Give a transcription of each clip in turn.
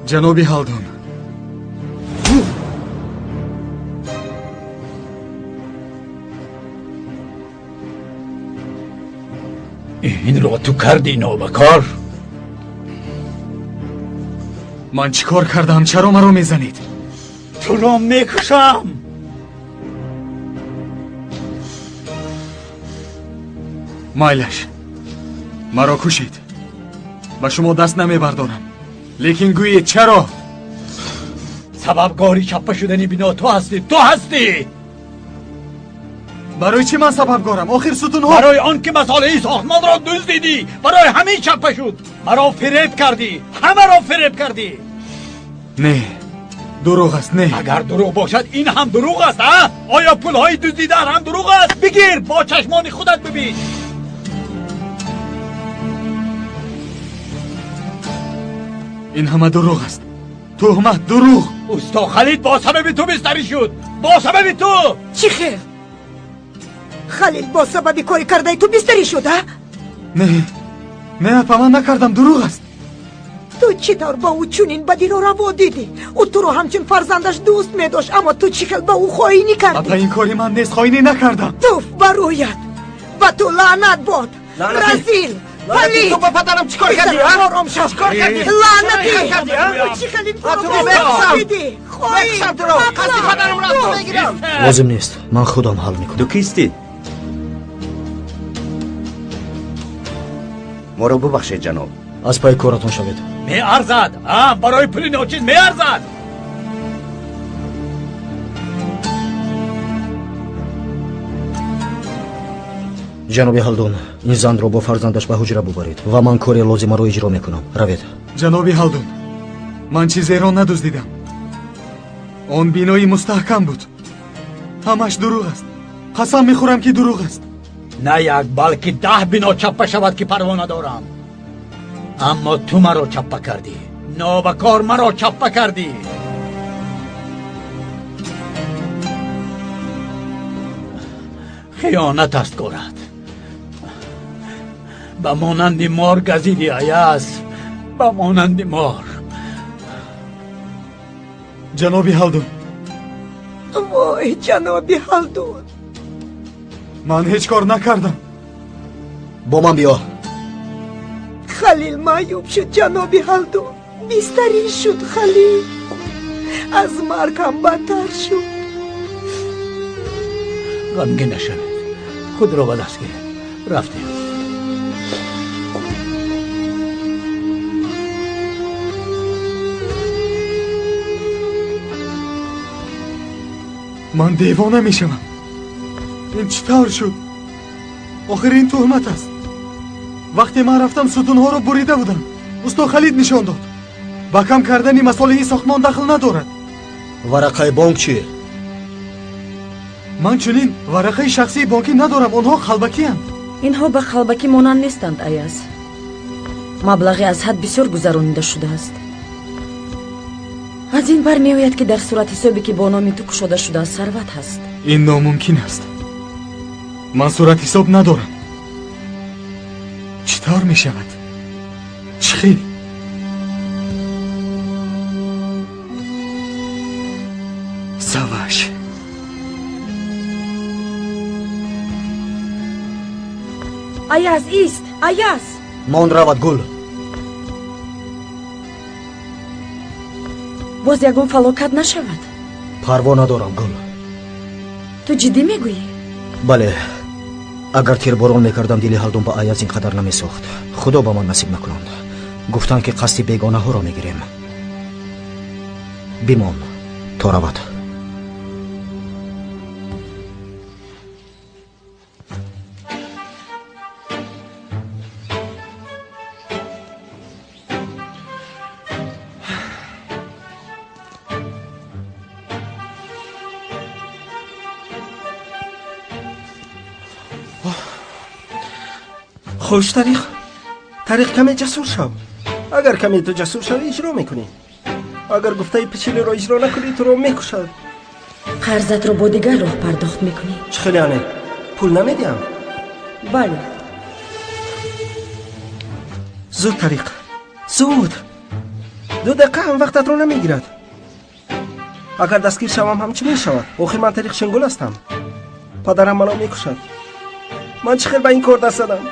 Ҷаноби Ҳалдун, инро ту кардӣ, нобакор. Ман чӣ кор кардам? Чаро маро мезанед? Туро мекушам. Майлаш, маро кушед, ба шумо даст намебардорам, лекин гӯед чаро? Сабабгори чаппа шудани бино ту ҳастӣ, ту ҳастӣ. Барои чӣ ман сабабгорам? Охир сутунҳо. Барои он ки масолеҳи сохтмонро дуздидӣ, барои ҳамин чаппа шуд. Маро фиреб кардӣ, ҳамаро фиреб кардӣ. Не, дурӯғ аст, не. Агар дурӯғ бошад, ин ҳам дурӯғ аст, а? Оё пулҳои дуздидаат ҳам дурӯғ аст? Бигир, бо чашмони худат бибин. Ин ҳама дурӯғ аст, туҳмат, дурӯғ. Усто Халид бо сабаби ту бистарӣ шуд, бо сабаби ту. Чӣ хел? Халил бо сабаби кори кардаи ту бистарӣ шуд, а? Не, не, апа, ман накардам, дурӯғ аст. Ту чӣ тавр ба ӯ чунин бадиро раво дидӣ? Ӯ туро ҳамчун фарзандаш дӯст медошт, аммо ту чӣ хел ба ӯ хоинӣ кардӣ? Апа, ин кори ман нест, хоинӣ накардам. Туф ба рӯят, ба ту лаънат бод, разил, палид. Ту ба падарам чӣ кор кардӣ? Ором шав. Чӣ кор кардӣ? Лаънатӣ! Кардӣ, а? Ту чӣ хел ин Ту корро мекушам. дидӣ? Хоин! Мекушам туро. Қасди падарамро аз ту мегирам. Лозим нест, ман худам ҳал мекунам. Ту кистӣ? Моро бубахшед, ҷаноб. Аз пайи коратон шавед. Меарзад, а? Барои пули ночиз меарзад. Ҷаноби Ҳалдун, ин занро бо фарзандаш ба ҳуҷра бубаред ва ман кори лозимаро иҷро мекунам. Равед. Ҷаноби Ҳалдун, ман чизеро надуздидам. Он бинои мустаҳкам буд. Ҳамаш дурӯғ аст, қасам мехӯрам, ки дурӯғ аст. На як, балки 10 бино чаппа шавад, ки парво надорам. Аммо ту маро чаппа кардӣ, нобакор, маро чаппа кардӣ. Хиёнат аст корат. Ба монанди мор газидӣ, Аяз, ба монанди мор. Ҷаноби Ҳалдун. Вой, ҷаноби Ҳалдун. Ман ҳеҷ кор накардам. Бо ман биё. Халил маъюб шуд, ҷаноби Ҳалдун, бистарӣ шуд. Халил аз марг ҳам бадтар шуд. Ғамгин нашавед, худро ба даст гиред. Рафтем. Ман девона мешавам. Ин чӣ тавр шуд? Охир ин туҳмат аст. Вақте ман рафтам, сутунҳоро бурида буданд. Усто Халид нишон дод. Ба кам кардани масолеҳи сохтмон дахл надорад. Варақаи бонк чӣ? Ман чунин варақаи шахсии бонкӣ надорам, онҳо қалбакиянд. Инҳо ба қалбакӣ монанд нестанд, Аяз. Маблағи аз ҳад бисёр гузаронида шудааст. Аз ин бармеояд, ки дар суратҳисобе, ки бо номи ту кушода шудааст, сарват ҳаст. Ин номумкин аст, ман суратҳисоб надорам. Чӣ тавр мешавад? Чӣ хел? Саваш. Аяз, ист, Аяз! Мон равад, Гул. Боз ягон фалокат нашавад. Парво надорам, Гул. Ту ҷиддӣ мегӯӣ? Бале, агар тирборон мекардам, дили Ҳалдун ба Аяз ин қадар намесохт. Худо ба ман насиб накунанд. Гуфтанд, ки қасди бегонаҳоро мегирем. Бимон то равад. Хуш, Тариқ, Тариқ, каме ҷасур шав. Агар каме ту ҷасур шавӣ, иҷро мекунӣ. Агар гуфтаи Пичилиро иҷро накунӣ, туро мекушад. Қарзатро бо дигар роҳ пардохт мекунӣ. Чӣ хел яъне? Пул намедиҳам? Бале. Зуд, Тариқ, зуд. 2 дақиқа ҳам вақтатро намегирад. Агар дастгир шавам ҳам чӣ мешавад? Охир ман Тариқ Шенгул ҳастам. Падарам маро мекушад. Ман чӣ хел ба ин кор даст задам?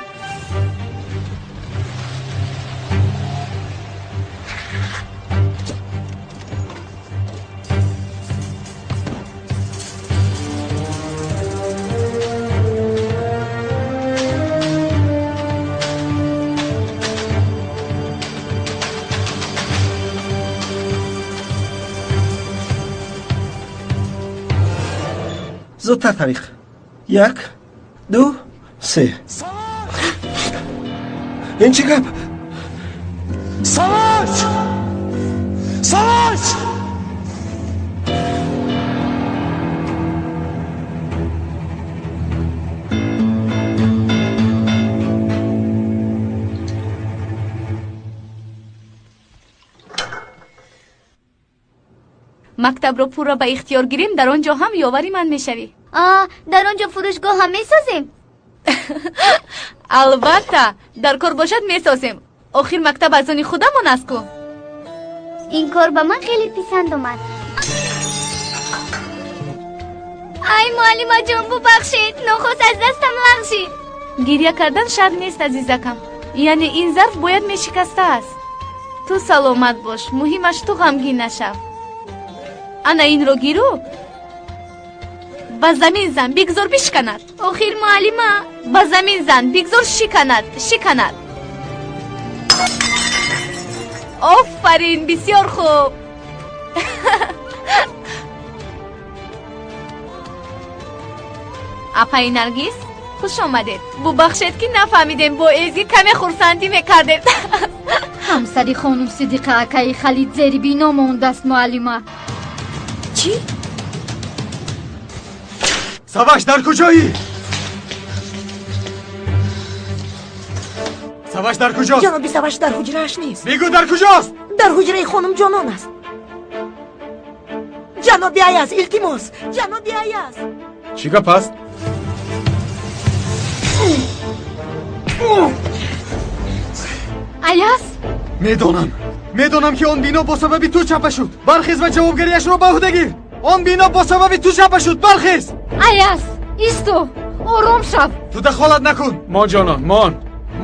Зудтар, Тариқ. 1, 2, 3. Ин чӣ гап? Саваш! Саваш! Мактабро пурра ба ихтиёр гирем, дар он ҷо ҳам ёвари ман мешавӣ. Дар он ҷо фурӯшгоҳ ҳам месозем? Албатта, дар кор бошад месозем. Охир мактаб аз они худамон аст ку. Ин кор ба ман хеле писанд омад. Ай, муаллимаҷон, бубахшед, нохост аз дастам лағжид. Гиря кардан шарт нест, азизакам. Яъне ин зарф бояд мешикастааст. Ту саломат бош, муҳимаш ту ғамгин нашав. Ана инро гиру ба замин зан, бигзор бишканад. Охир муаллима. Ба замин зан, бигзор шиканад, шиканад. Офарин, бисёр хуб. Апаи Наргиз, хуш омадед. Бубахшед, ки нафаҳмидем, бо Эзгӣ каме хурсандӣ мекардем. Ҳамсари хонум Сидиқа акаи Халид зери бино мондааст, муаллима. Чӣ? Саваш, дар куҷоӣ? Саваш дар куҷост? Ҷаноби Саваш дар ҳуҷрааш нест. Бигӯ, дар куҷост? Дар ҳуҷраи хонум Ҷонон аст. Ҷаноби Аяз, илтимос, ҷаноби Аяз. Чӣ гап аст? Аяз? Медонам, медонам, ки он бино бо сабаби ту чапа шуд. Бархез ва ҷавобгариашро ба ӯҳда гир. Он бино бо сабаби ту чапа шуд. Бархез! Аяз, исто, ором шав. Ту дахолат накун. Мон, ҷонон, мон,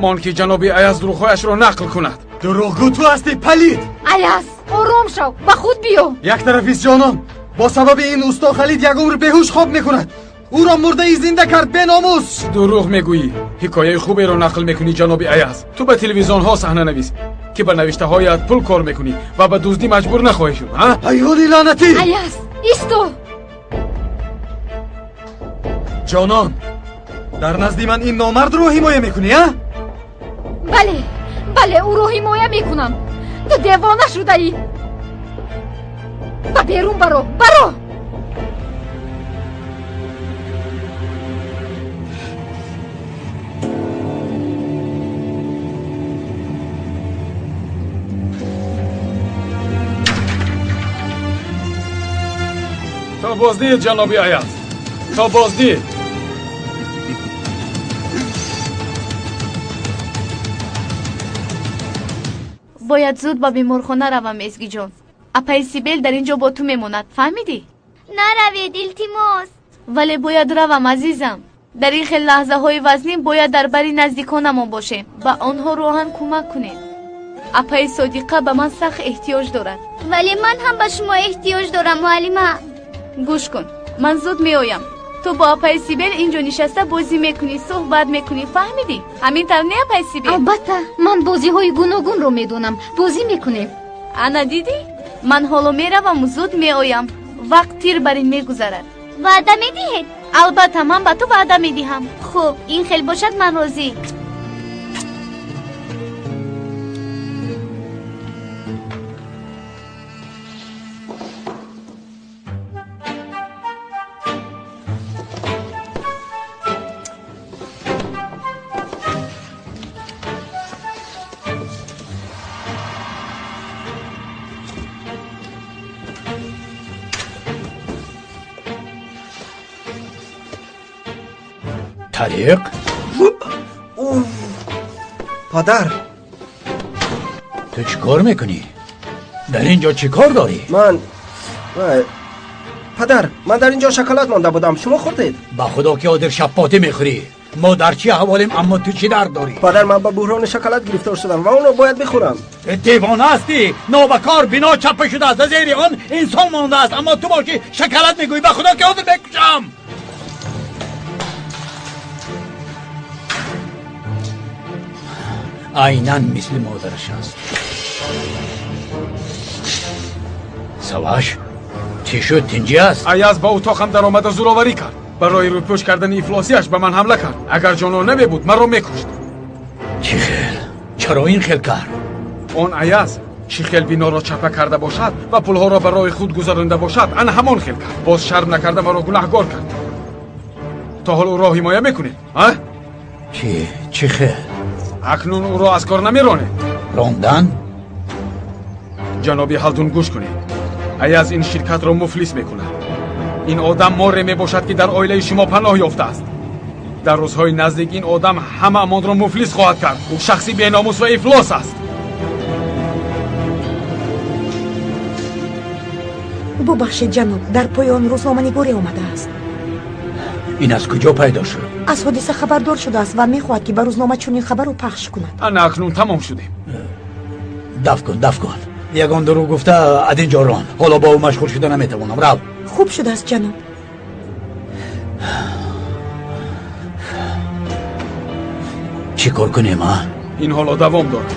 мон, ки ҷаноби Аяз дурӯғҳояшро нақл кунад. Дурӯғгӯ ту ҳастӣ, палид. Аяз, ором шав, ба худ биё. Як тарафист, ҷонон. Бо сабаби ин усто Халид як умр беҳуш хоб мекунад. Ӯро мурдаи зинда кард, беномус. Дурӯғ мегӯӣ. Ҳикояи хуберо нақл мекунӣ, ҷаноби Аяз. Ту ба телевизионҳо саҳнанавис, ки ба навиштаҳоят пул кор мекунӣ ва ба дуздӣ маҷбур нахоҳӣ шуд. Ҳайвони лаънатӣ! Аяз, исто. Ҷонон, дар назди ман ин номардро ҳимоя мекунӣ, а? Бале, бале, ӯро ҳимоя мекунам. Ту девона шудаӣ. Ба берун баро, баро. То боздид, ҷаноби Аяз, то боздид. Бояд зуд ба беморхона равам, Эзгиҷон. Апаи Сибел дар ин ҷо бо ту мемонад, фаҳмидӣ? Наравед, илтимос. Вале бояд равам, азизам. Дар ин хел лаҳзаҳои вазнин бояд дар бари наздиконамон бошем, ба онҳо роҳан кӯмак кунем. Апаи Содиқа ба ман сахт эҳтиёҷ дорад. Вале ман ҳам ба шумо эҳтиёҷ дорам, муаллима. Гӯш кун, ман зуд меоям. Ту бо апаи Сибел ин ҷо нишаста бозӣ мекунӣ, суҳбат мекунӣ, фаҳмидӣ? Ҳамин тавр не, апаи Сибел? Албатта, ман бозиҳои гуногунро медонам. Бозӣ мекунем. Ана дидӣ? Ман ҳоло мераваму зуд меоям. Вақт тир бар ин мегузарад. Ваъда медиҳед? Албатта, ман ба ту ваъда медиҳам. Хуб, ин хел бошад, ман розӣ. Тариқ? Падар, Ту чӣ кор мекунӣ? Дар ин ҷо чӣ кор дорӣ? Ман падар, ман дар ин ҷо шоколад монда будам, шумо хӯрдед. Ба худо ки одир шаппотӣ мехӯрӣ. Мо дар чӣ аҳволем, аммо ту чӣ дард дорӣ? Падар, ман ба буҳрони шоколад гирифтор шудам ва онро бояд бихӯрам. Девона ҳастӣ? Нобакор бино чаппа шудааст, аз зери он инсон мондааст, аммо ту бошӣ шоколад мегӯӣ. Ба худо ки ҳозир мекушам. Айнан мисли модараш аст. Саваш, чӣ шуд? Тинҷӣ аст? Аяз ба утоқам даромада зӯроварӣ кард. Барои рӯпӯш кардани ифлосиаш ба ман ҳамла кард. Агар ҷонон намебуд, маро мекушт. Чӣ хел? Чаро ин хел кард? Он Аяз чӣ хел биноро чапа карда бошад ва пулҳоро барои худ гузаронда бошад, ана ҳамон хел кард. Боз шарм накарда маро гунаҳгор кард. То ҳол ӯро ҳимоя мекунед, а? Чӣ хел? Акнун ӯро аз кор намеронед. Рондан? Ҷаноби Ҳалдун, гӯш кунед. Аяз ин ширкатро муфлис мекунад. Ин одам море мебошад, ки дар оилаи шумо паноҳ ёфтааст. Дар рӯзҳои наздик ин одам ҳамаамонро муфлис хоҳад кард. Ӯ шахси беномус ва ифлос аст. Бубахшед, ҷаноб, дар поён рӯзноманигоре омадааст. Ин аз куҷо пайдо шуд? Аз ҳодиса хабардор шудааст ва мехоҳад, ки ба рӯзнома чунин хабарро пахш кунад. Ана акнун тамом шудем. Даф кун, даф кун. Ягон дурӯғ гуфта аз ин ҷо рон. Ҳоло бо ӯ машғул шуда наметавонам. Рав. Хуб шудааст, ҷаноб. Чӣ кор кунем, а? Ин ҳоло давом дорад.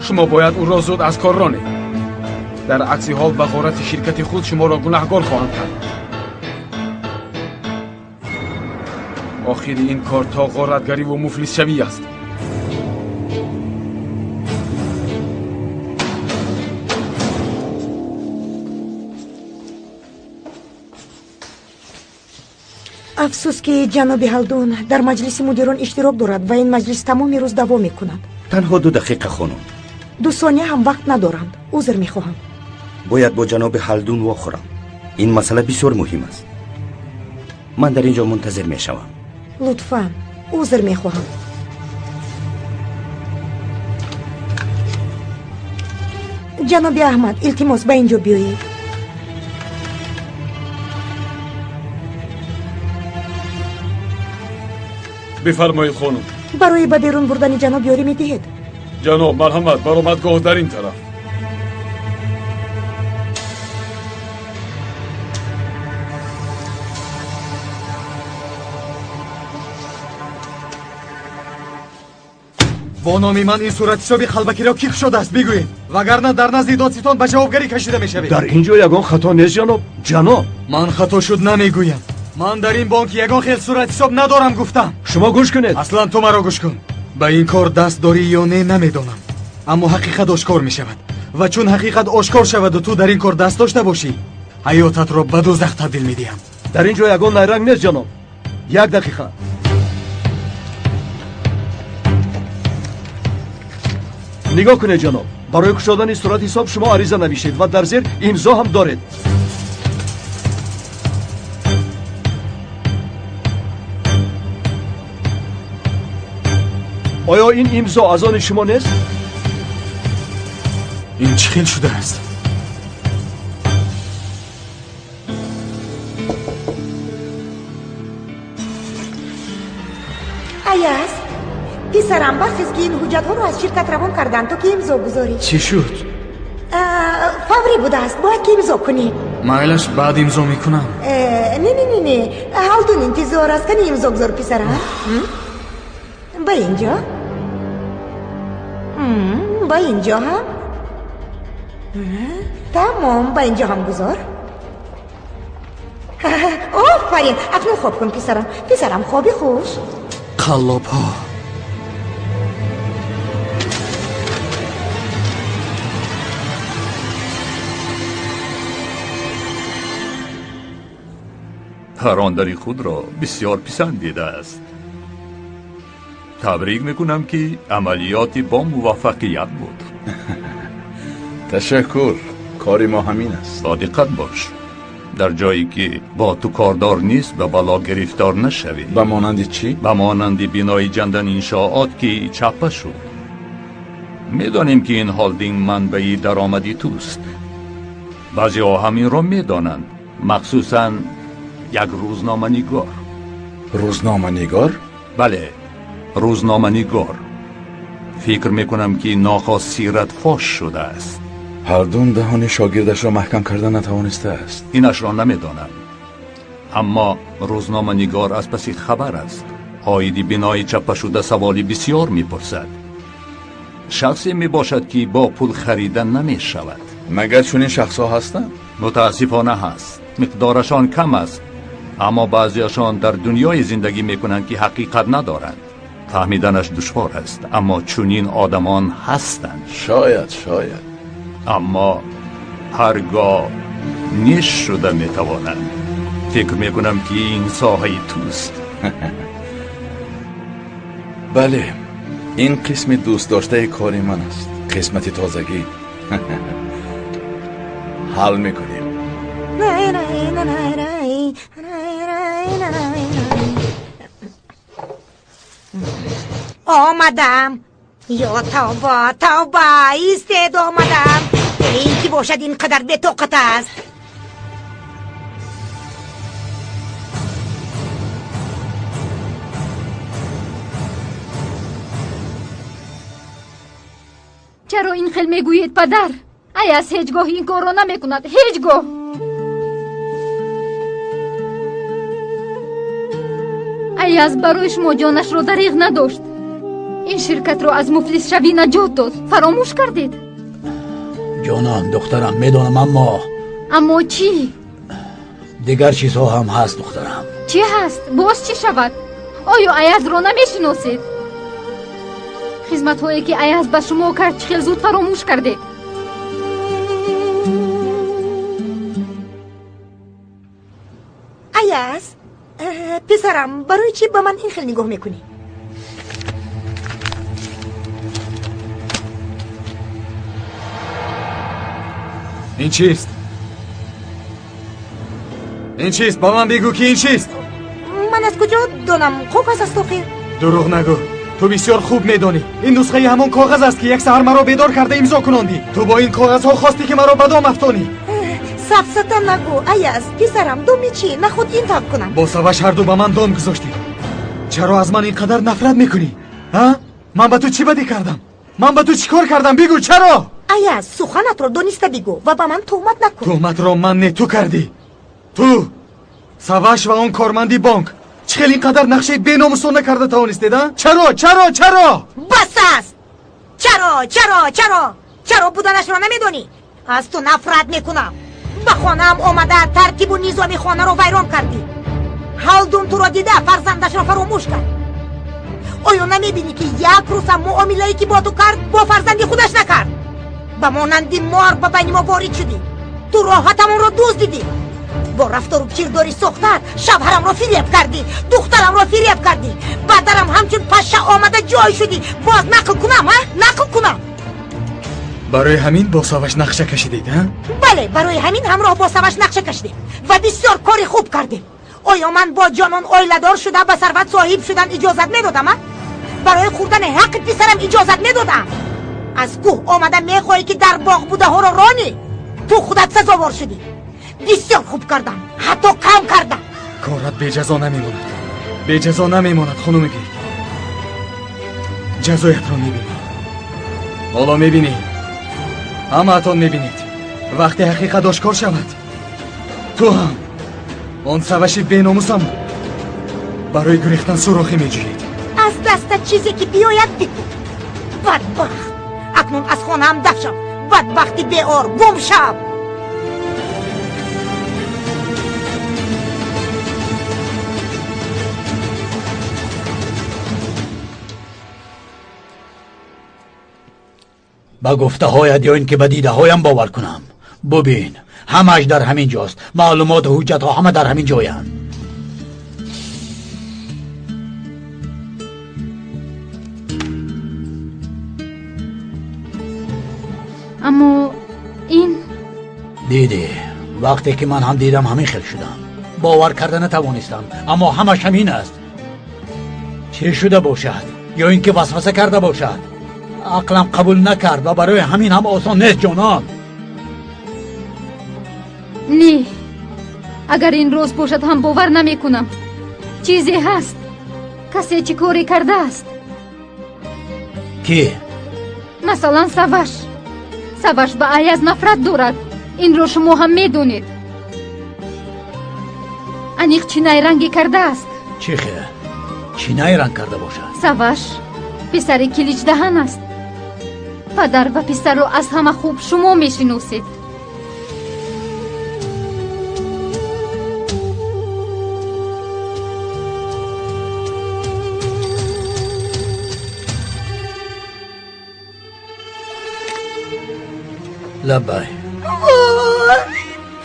Шумо бояд ӯро зуд аз кор ронед. Дар акси ҳол ба ғорати ширкати худ шуморо гунаҳгор хоҳанд кард. Охири ин кор то ғоратгариву муфлисшавӣ аст. Афсӯс, ки ҷаноби Ҳалдун дар маҷлиси мудирон иштирок дорад ва ин маҷлис тамоми рӯз давом мекунад. Танҳо 2 дақиқа, хонум. 2 сония ҳам вақт надоранд. Узр мехоҳам. Бояд бо ҷаноби Ҳалдун вохӯрам. Ин масъала бисёр муҳим аст. Ман дар ин ҷо мунтазир мешавам. Лутфан, узр мехоҳам. Ҷаноби Аҳмад, илтимос, ба ин ҷо биёед. Бифармоед, хонум. Барои ба берун бурдани ҷаноб ёрӣ медиҳед? Ҷаноб, марҳамат, баромадгоҳ дар ин тараф. Бо номи ман ин суратҳисоби қалбакиро кӣ кушодааст, бигӯед, вагарна дар назди додситон ба ҷавобгарӣ кашида мешавед. Дар ин ҷо ягон хато нест, ҷаноб. Ҷаноб, ман хато шуд намегӯям. Ман дар ин бонк ягон хел суратҳисоб надорам, гуфтам. Шумо гӯш кунед. Аслан ту маро гӯш кун. Ба ин кор даст дорӣ ё не намедонам, аммо ҳақиқат ошкор мешавад ва чун ҳақиқат ошкор шаваду ту дар ин кор даст дошта бошӣ, ҳаётатро ба дӯзах табдил медиҳам. Дар ин ҷо ягон найранг нест, ҷаноб. 1 дақиқа. Нигоҳ кунед, ҷаноб. Барои кушодани суратҳисоб шумо ариза навиштед ва дар зер имзо ҳам доред. Оё ин имзо аз они шумо нест? Ин чӣ хел шудааст? Аяз, писарам, бархез, ки ин ҳуҷҷатҳоро аз ширкат равон карданд, то ки имзо гузорӣ. Чӣ шуд? Фаврӣ будааст, бояд ки имзо кунӣ. Майлаш, баъд имзо мекунам. Не, не, не, не, Ҳалдун интизор аст. Кани имзо гузор, писарам. Ба ин ҷо, ба ин ҷо ҳам. Тамом, ба ин ҷо ҳам гузор. Офарин, акнун хоб кун, писарам. Писарам, хоби хуш. Қаллобҳо. Парондари худро бисёр писандидааст. Табрик мекунам, ки амалиёти бо муваффақият буд. Ташаккур, кори мо ҳамин аст. Бо диққат бош. Дар ҷое ки бо ту кордор нест, ба бало гирифтор нашавӣ. Ба монанди чӣ? Ба монанди бинои ҷандан иншоот, ки чаппа шуд. Медонем, ки ин холдинг манбаи даромади туст. Баъзеҳо ҳам инро медонанд, махсусан як рӯзноманигор. Рӯзноманигор? Бале, рӯзноманигор. Фикр мекунам, ки нохост сират фош шудааст. Ҳалдун даҳони шогирдашро маҳкам карда натавонистааст. Инашро намедонам, аммо рӯзноманигор аз паси хабар аст. Оиди бинои чаппашуда саволи бисёр мепурсад. Шахсе мебошад, ки бо пул харида намешавад. Магар чунин шахсҳо ҳастанд? Мутаассифона, ҳаст. Миқдорашон кам аст, аммо баъзеашон дар дунёе зиндагӣ мекунанд, ки ҳақиқат надоранд. Фаҳмиданаш душвор аст, аммо чунин одамон ҳастанд. Шояд, шояд. Аммо ҳар гоҳ неш шуда метавонанд. Фикр мекунам, ки ин соҳаи туст. Бале, ин қисми дӯстдоштаи кори ман аст, қисмати тозагӣ. Ҳал мекунем. Омадам, ё тавба, тавба, истед, омадам. Ин ки бошад, ин қадар бетоқат аст? Чаро ин хел мегӯед, падар? Аяз ҳеҷ гоҳ ин корро намекунад, ҳеҷ гоҳ. Аяз барои шумо ҷонашро дариғ надошт, ин ширкатро аз муфлисшавӣ наҷот дод. Фаромӯш кардед? Ҷонам, духтарам, медонам, аммо Аммо чӣ? Дигар чизҳо ҳам ҳаст, духтарам. Чӣ ҳаст? Боз чӣ шавад? Оё Аязро намешиносед? Хизматҳое, ки Аяз ба шумо кард, чӣ хел зуд фаромӯш кардед? Аяз, писарам, барои чӣ ба ман ин хел нигоҳ мекунӣ? Ин чист? Ин чист? Ба ман бигӯ, ки ин чист? Ман аз куҷо донам? Коғаз аст охир. Дурӯғ нагӯ, ту бисёр хуб медонӣ. Ин нусхаи ҳамон коғаз аст, ки як саҳар маро бедор карда имзо кунондӣ. Ту бо ин коғазҳо хостӣ, ки маро ба дом афтонӣ. Сафсата нагӯ, Аяз, писарам. Доми чӣ? Наход ин тавр кунам? Бо Саваш ҳарду ба ман дом гузоштӣ. Чаро аз ман ин қадар нафрат мекунӣ, а? Ман ба ту чӣ бадӣ кардам? Ман ба ту чӣ кор кардам? Бигӯ, чаро? Аяз, суханатро дониста бигӯ ва ба ман туҳмат накун. Туҳматро ман не, ту кардӣ. Ту, Саваш ва он корманди бонк. Чӣ хел ин қадар нақшаи беномусона карда тавонистед, а? Чаро, чаро, чаро? Бас аст! Чаро, чаро, чаро, чаро буданашро намедонӣ? Аз ту нафрат мекунам. Ба хонаам омада, тартибу низоми хонаро вайрон кардӣ. Ҳалдун туро дида, фарзандашро фаромӯш кард. Оё намебинӣ, ки як рӯзам муомилае, ки бо ту кард, бо фарзанди худаш накард? Ба монанди мор ба байни мо ворид шудӣ. Ту роҳатамонро дуздидӣ. Бо рафтору кирдори сохтаат шавҳарамро фиреб кардӣ, духтарамро фиреб кардӣ. Ба дарам ҳамчун паша омада ҷой шудӣ. Боз нақл кунам, а? Нақл кунам? Барои ҳамин бо Саваш нақша кашидед, а? Бале, барои ҳамин ҳамроҳ бо Саваш нақша кашидем ва бисёр кори хуб кардем. Оё ман бо Ҷонон оиладор шуда, ба сарват соҳиб шудан иҷозат медодам, а? Барои хӯрдани ҳаққи писарам иҷозат медодам? Аз кӯҳ омада, мехоҳӣ, ки дар боғ будаҳоро ронӣ. Ту худат сазовор шудӣ. Бисёр хуб кардам, ҳатто кам кардам. Корат беҷазо намемонад, беҷазо намемонад, хонуми Бек. Ҷазоятро мебинӣ, ҳоло мебинӣ, ҳамаатон мебинед. Вақте ҳақиқат ошкор шавад, ту ҳам, он Саваши беномусам барои гурехтан сурохе меҷӯед. Аз дастат чизе ки биёяд, бикун, бадбахт. Акнун аз хонаам даф шав, бадбахти беор, гум шав! Ба гуфтаҳоят ё ин ки ба дидаҳоям бовар кунам? Бубин, ҳамааш дар ҳамин ҷост. Маълумоту ҳуҷҷатҳо ҳама дар ҳамин ҷоянд. Аммо ин Дидӣ, вақте ки ман ҳам дидам, ҳамин хел шудам, бовар карда натавонистам. Аммо ҳамаш ҳамин аст. Чӣ шуда бошад? Ё ин ки васваса карда бошад? Ақлам қабул накард ва барои ҳамин ҳам осон нест, ҷонон. Не, агар ин рост бошад ҳам бовар намекунам. Чизе ҳаст, касе чӣ коре кардааст. Кӣ? Масалан, Саваш. Саваш ба Аяз нафрат дорад, инро шумо ҳам медонед. Аниқ чӣ найранге кардааст. Чӣ хел? Чӣ найранг карда бошад? Саваш писари Киличдаҳан аст. Падар ва писарро аз ҳама хуб шумо мешиносед. Лаббай. Вой,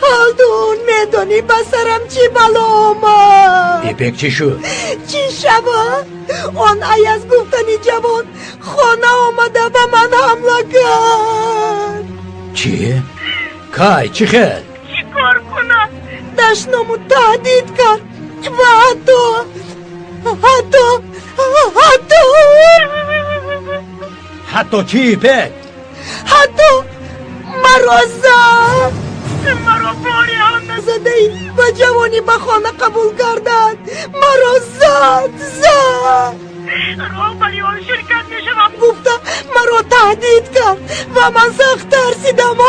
Ҳалдун, медонӣ ба сарам чӣ бало омад? Ипек, чӣ шуд? Чӣ шавад? Он Аяз гуфтани ҷавон хона омада ба ман ҳамла кард. Чӣ? Кай? Чӣ хел? Чӣ кор кунам? Дашному таҳдид кард ва ҳатто ҳатто ҳатто Ҳатто чӣ, Ипек? Ҳатто маро зад. Маро бори ҳам назадаи ба ҷавонӣ ба хона қабул карданд. Маро зад, зад. Роҳбари он ширкат мешавам гуфта маро таҳдид кард ва ман сахт тарсидам.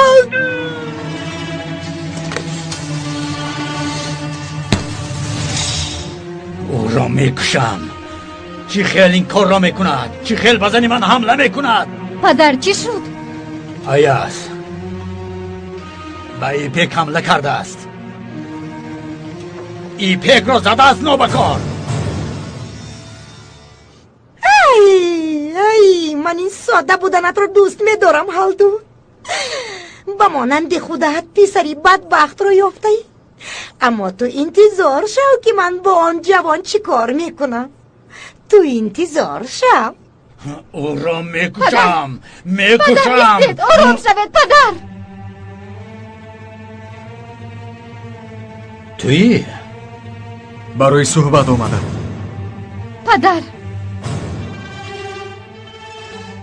Ӯро мекушам. Чӣ хел ин корро мекунад? Чӣ хел ба зани ман ҳамла мекунад? Падар, чӣ шуд? Аяз ба Ипек ҳамла кардааст. Ипекро задааст нобакор. Ай, ай, ман ин содда буданатро дӯст медорам, Ҳалдун. Ба монанди худат писари бадбахтро ёфтаӣ. Аммо ту интизор шав, ки ман бо он ҷавон чӣ кор мекунам. Ту интизор шав. Ӯро мекушам, мекушам. Истед, ором шавед, падар. Туӣ? Барои суҳбат омадам. Падар.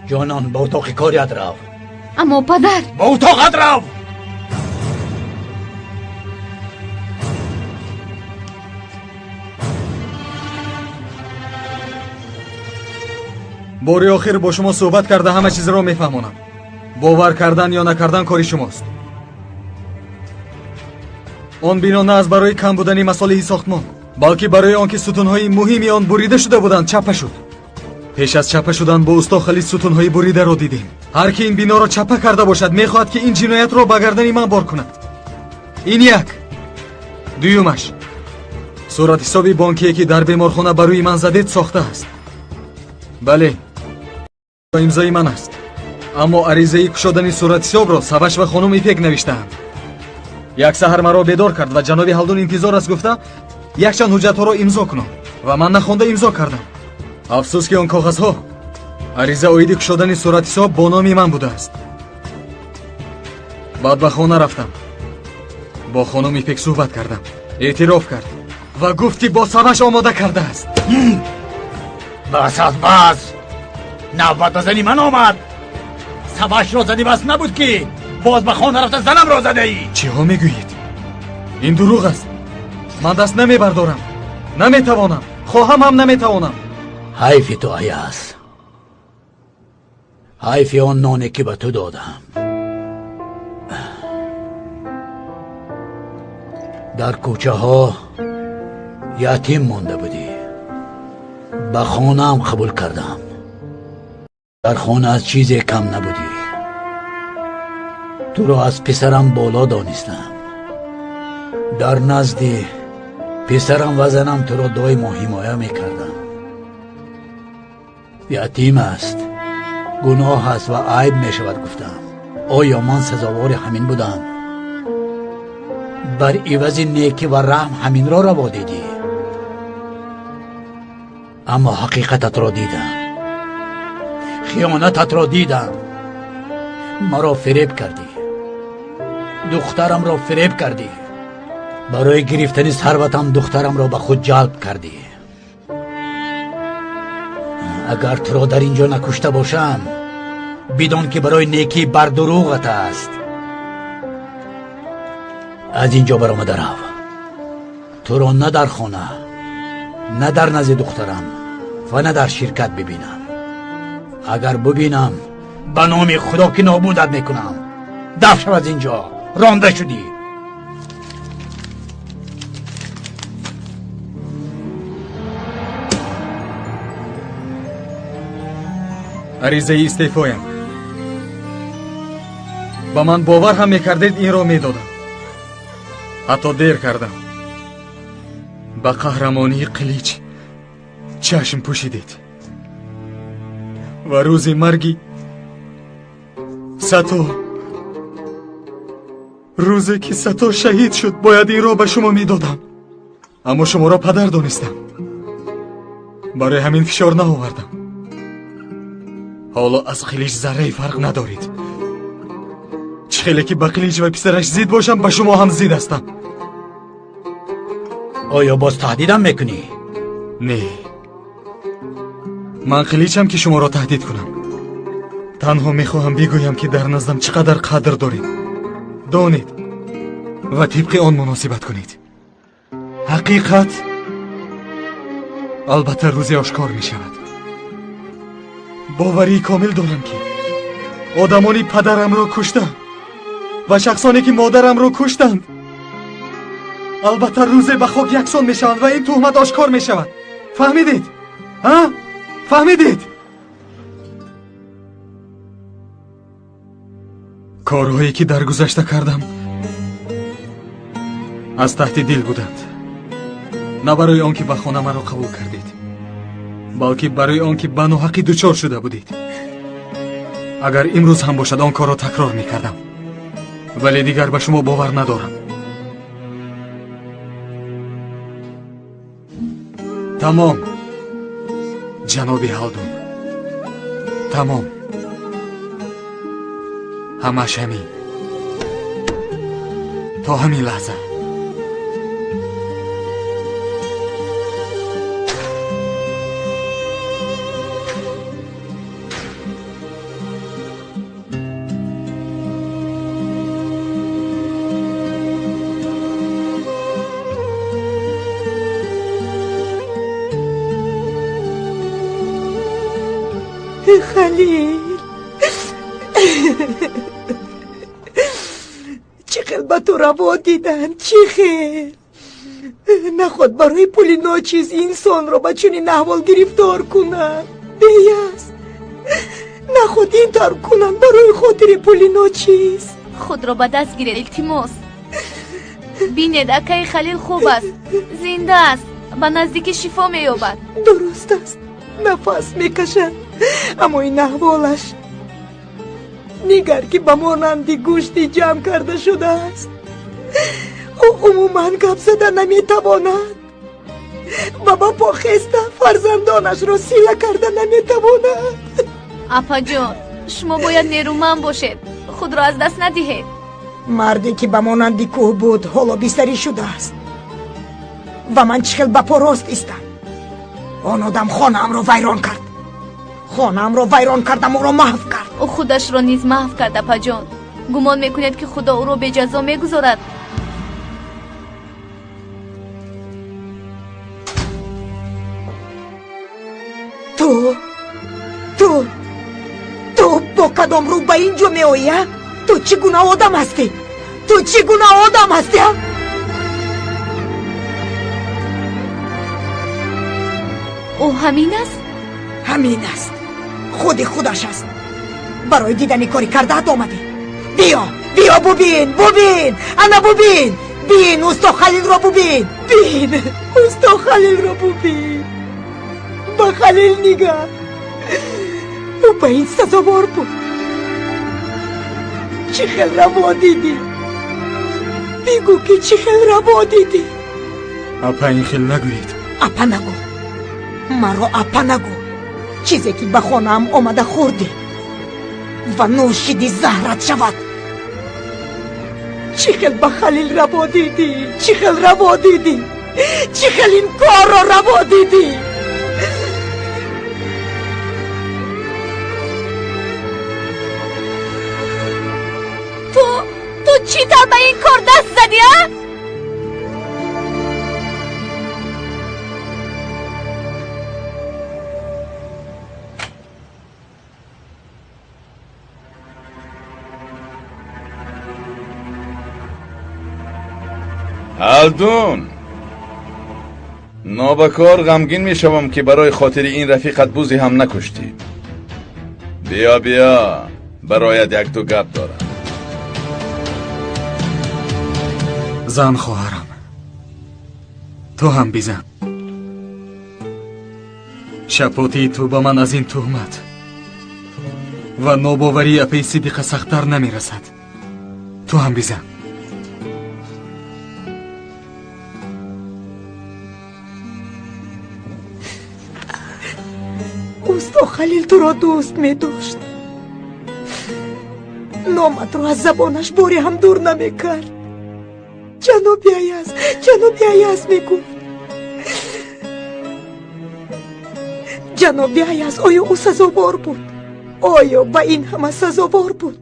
Ҷонон, ба утоқи корият рав. Аммо падар. Ба утоқат рав. Бори охир бо шумо суҳбат карда ҳама чизро мефаҳмонам. Бовар кардан ё накардан кори шумост. Он бино на аз барои кам будани масолиҳи сохтмон, балки барои он ки сутунҳои муҳими он бурида шуда буданд, чаппа шуд. Пеш аз чаппа шудан бо усто Халид сутунҳои буридаро дидем. Ҳар ки ин биноро чаппа карда бошад, мехоҳад ки ин ҷиноятро ба гардани ман бор кунад. Ин як. Дуюмаш, суратҳисоби бонкие ки дар беморхона ба рӯи ман задед, сохта аст. Бале, имзои ман аст, аммо аризаи кушодани суратҳисобро Саваш ва хонум Ипек навиштаанд. Як саҳар маро бедор кард ва ҷаноби Ҳалдун интизор аст гуфта якчанд ҳуҷҷатҳоро имзо кунам ва ман нахонда имзо кардам. Афсӯс, ки он коғазҳо ариза оиди кушодани суратҳисоб бо номи ман будааст. Баъд ба хона рафтам, бо хонум Ипек суҳбат кардам. Эътироф кард ва гуфт, ки бо Саваш омода кардааст. Бас аст, бас. Навбат ба зани ман омад. Савашро задӣ, бас набуд, ки боз ба хона рафта занамро задаӣ. Чиҳо мегӯед? Ин дурӯғ аст. Ман даст намебардорам, наметавонам, хоҳам ҳам наметавонам. Ҳайфи ту, Аяз, ҳайфи он ноне, ки ба ту додам. Дар кӯчаҳо ятим монда будӣ, ба хонаам қабул кардам. Дар хона аз чизе кам набудӣ. Туро аз писарам боло донистам. Дар назди писарам ва занам туро доимо ҳимоя мекардам. Ятим аст, гуноҳ аст ва айб мешавад, гуфтам. Оё ман сазовори ҳамин будам? Бар ивази некӣ ва раҳм ҳаминро раво дидӣ. Аммо ҳақиқататро дидам, хиёнататро дидам. Маро фиреб кардӣ, духтарамро фиреб кардӣ. Барои гирифтани сарватам духтарамро ба худ ҷалб кардӣ. Агар туро дар ин ҷо накушта бошам, Бидон ки барои некӣ бар дурӯғат аст. Аз ин ҷо баромада рав. Туро на дар хона, на дар назди духтарам ва на дар ширкат бибинам. Агар бибинам, ба номи Худо ки нобудат мекунам. Даф шав аз ин ҷо, ронда шудӣ. Аризаи истеъфоям. Ба ман бовар ҳам мекардед, инро медодам. Ҳатто дер кардам. Ба қаҳрамонии Қилич чашм пӯшидед ва рӯзи марги Сато, рӯзе ки Сато шаҳид шуд, бояд инро ба шумо медодам. Аммо шуморо падар донистам, барои ҳамин фишор наовардам. Ҳоло аз Қилич заррае фарқ надоред. Чӣ хеле ки ба Қилич ва писараш зид бошам, ба шумо ҳам зид ҳастам. Оё боз таҳдидам мекунӣ? Не, ман Қиличам ки шуморо таҳдид кунам. Танҳо мехоҳам бигӯям, ки дар наздам чӣ қадар қадр доред, донед ва тибқи он муносибат кунед. Ҳақиқат албатта рӯзе ошкор мешавад. Боварии комил дорам, ки одамони падарамро кушта ва шахсоне ки модарамро куштанд, албатта рӯзе ба хок яксон мешаванд ва ин туҳмат ошкор мешавад. Фаҳмидед? А, фаҳмидед? Корҳое ки дар гузашта кардам, аз таҳти дил буданд. На барои он ки ба хона маро қабул кардед, балки барои он ки ба ноҳақӣ дучор шуда будед. Агар имрӯз ҳам бошад, он корро такрор мекардам, вале дигар ба шумо бовар надорам. Тамом, ҷаноби Ҳалдун, тамом, ҳамаш ҳамин, то ҳамин лаҳза. Халил, чӣ хел ба ту раво диданд, чӣ хел? Наход барои пули ночиз инсонро ба чунин аҳвол гирифтор кунанд. Беяз, наход ин тавр кунанд барои хотири пули ночиз. Худро ба даст гиред, илтимос. Бинед, акаи Халил хуб аст, зинда аст, ба наздикӣ шифо меёбад. Дуруст аст, нафас мекашад, аммо ин аҳволаш нигар, ки ба монанди гӯшти ҷамъ карда шудааст. Ӯ умуман гап зада наметавонад ва ба по хеста фарзандонашро сила карда наметавонад. Апаҷон, шумо бояд нерӯманд бошед, худро аз даст надиҳед. Марде ки ба монанди кӯҳ буд, ҳоло бистарӣ шудааст ва ман чӣ хел ба по рост истам? Он одам хонаамро вайрон кард, хонаамро вайрон кардам, ӯро маҳв кард. Ӯ худашро низ маҳв кард, апаҷон. Гумон мекунед, ки Худо ӯро беҷазо мегузорад? Ту бо кадом рӯ ба ин ҷо меоӣ, а? Ту чӣ гуна одам ҳастӣ? Ту чӣ гуна одам ҳастӣ, а? Ӯ ҳамин аст? Ҳамин аст, худи худаш аст. Барои дидани кори кардаат омадӣ. Биё, биё, бубин, бубин, ана бубин, бин усто Халилро, бубин, бин усто Халилро, бубин, ба Халил нигар. Ӯ ба ин сазовор буд. Чӣ хел раво дидӣ? Бигӯ, ки чӣ хел раво дидӣ? Апа, ин хел нагӯед. Апа нагӯ, маро апа нагӯ. Чизе ки ба хонаам омада хӯрдӣ ва нӯшидӣ, заҳрат шавад. Чӣ хел ба Халил раво дидӣ? Чӣ хел раво дидӣ? Чӣ хел ин корро раво дидӣ? Чӣ тавр ба ин кор даст задӣ, а? Ҳалдун, нобакор ғамгин мешавам, ки барои хотири ин рафиқат бузе ҳам накуштӣ. Биё, биё, бароят якду гап дорам. Зан, хоҳарам, ту ҳам бизан. Шапотии ту ба ман аз ин туҳмат ва нобоварии апаи Сидиқа сахттар намерасад. Ту ҳам бизан. Усто Халил туро дӯст медошт. Номатро аз забонаш боре ҳам дур намекард. Ҷаноби Аяз, ҷаноби Аяз мегуфт. Ҷаноби Аяз, оё ӯ сазовор буд? Оё ба ин ҳама сазовор буд?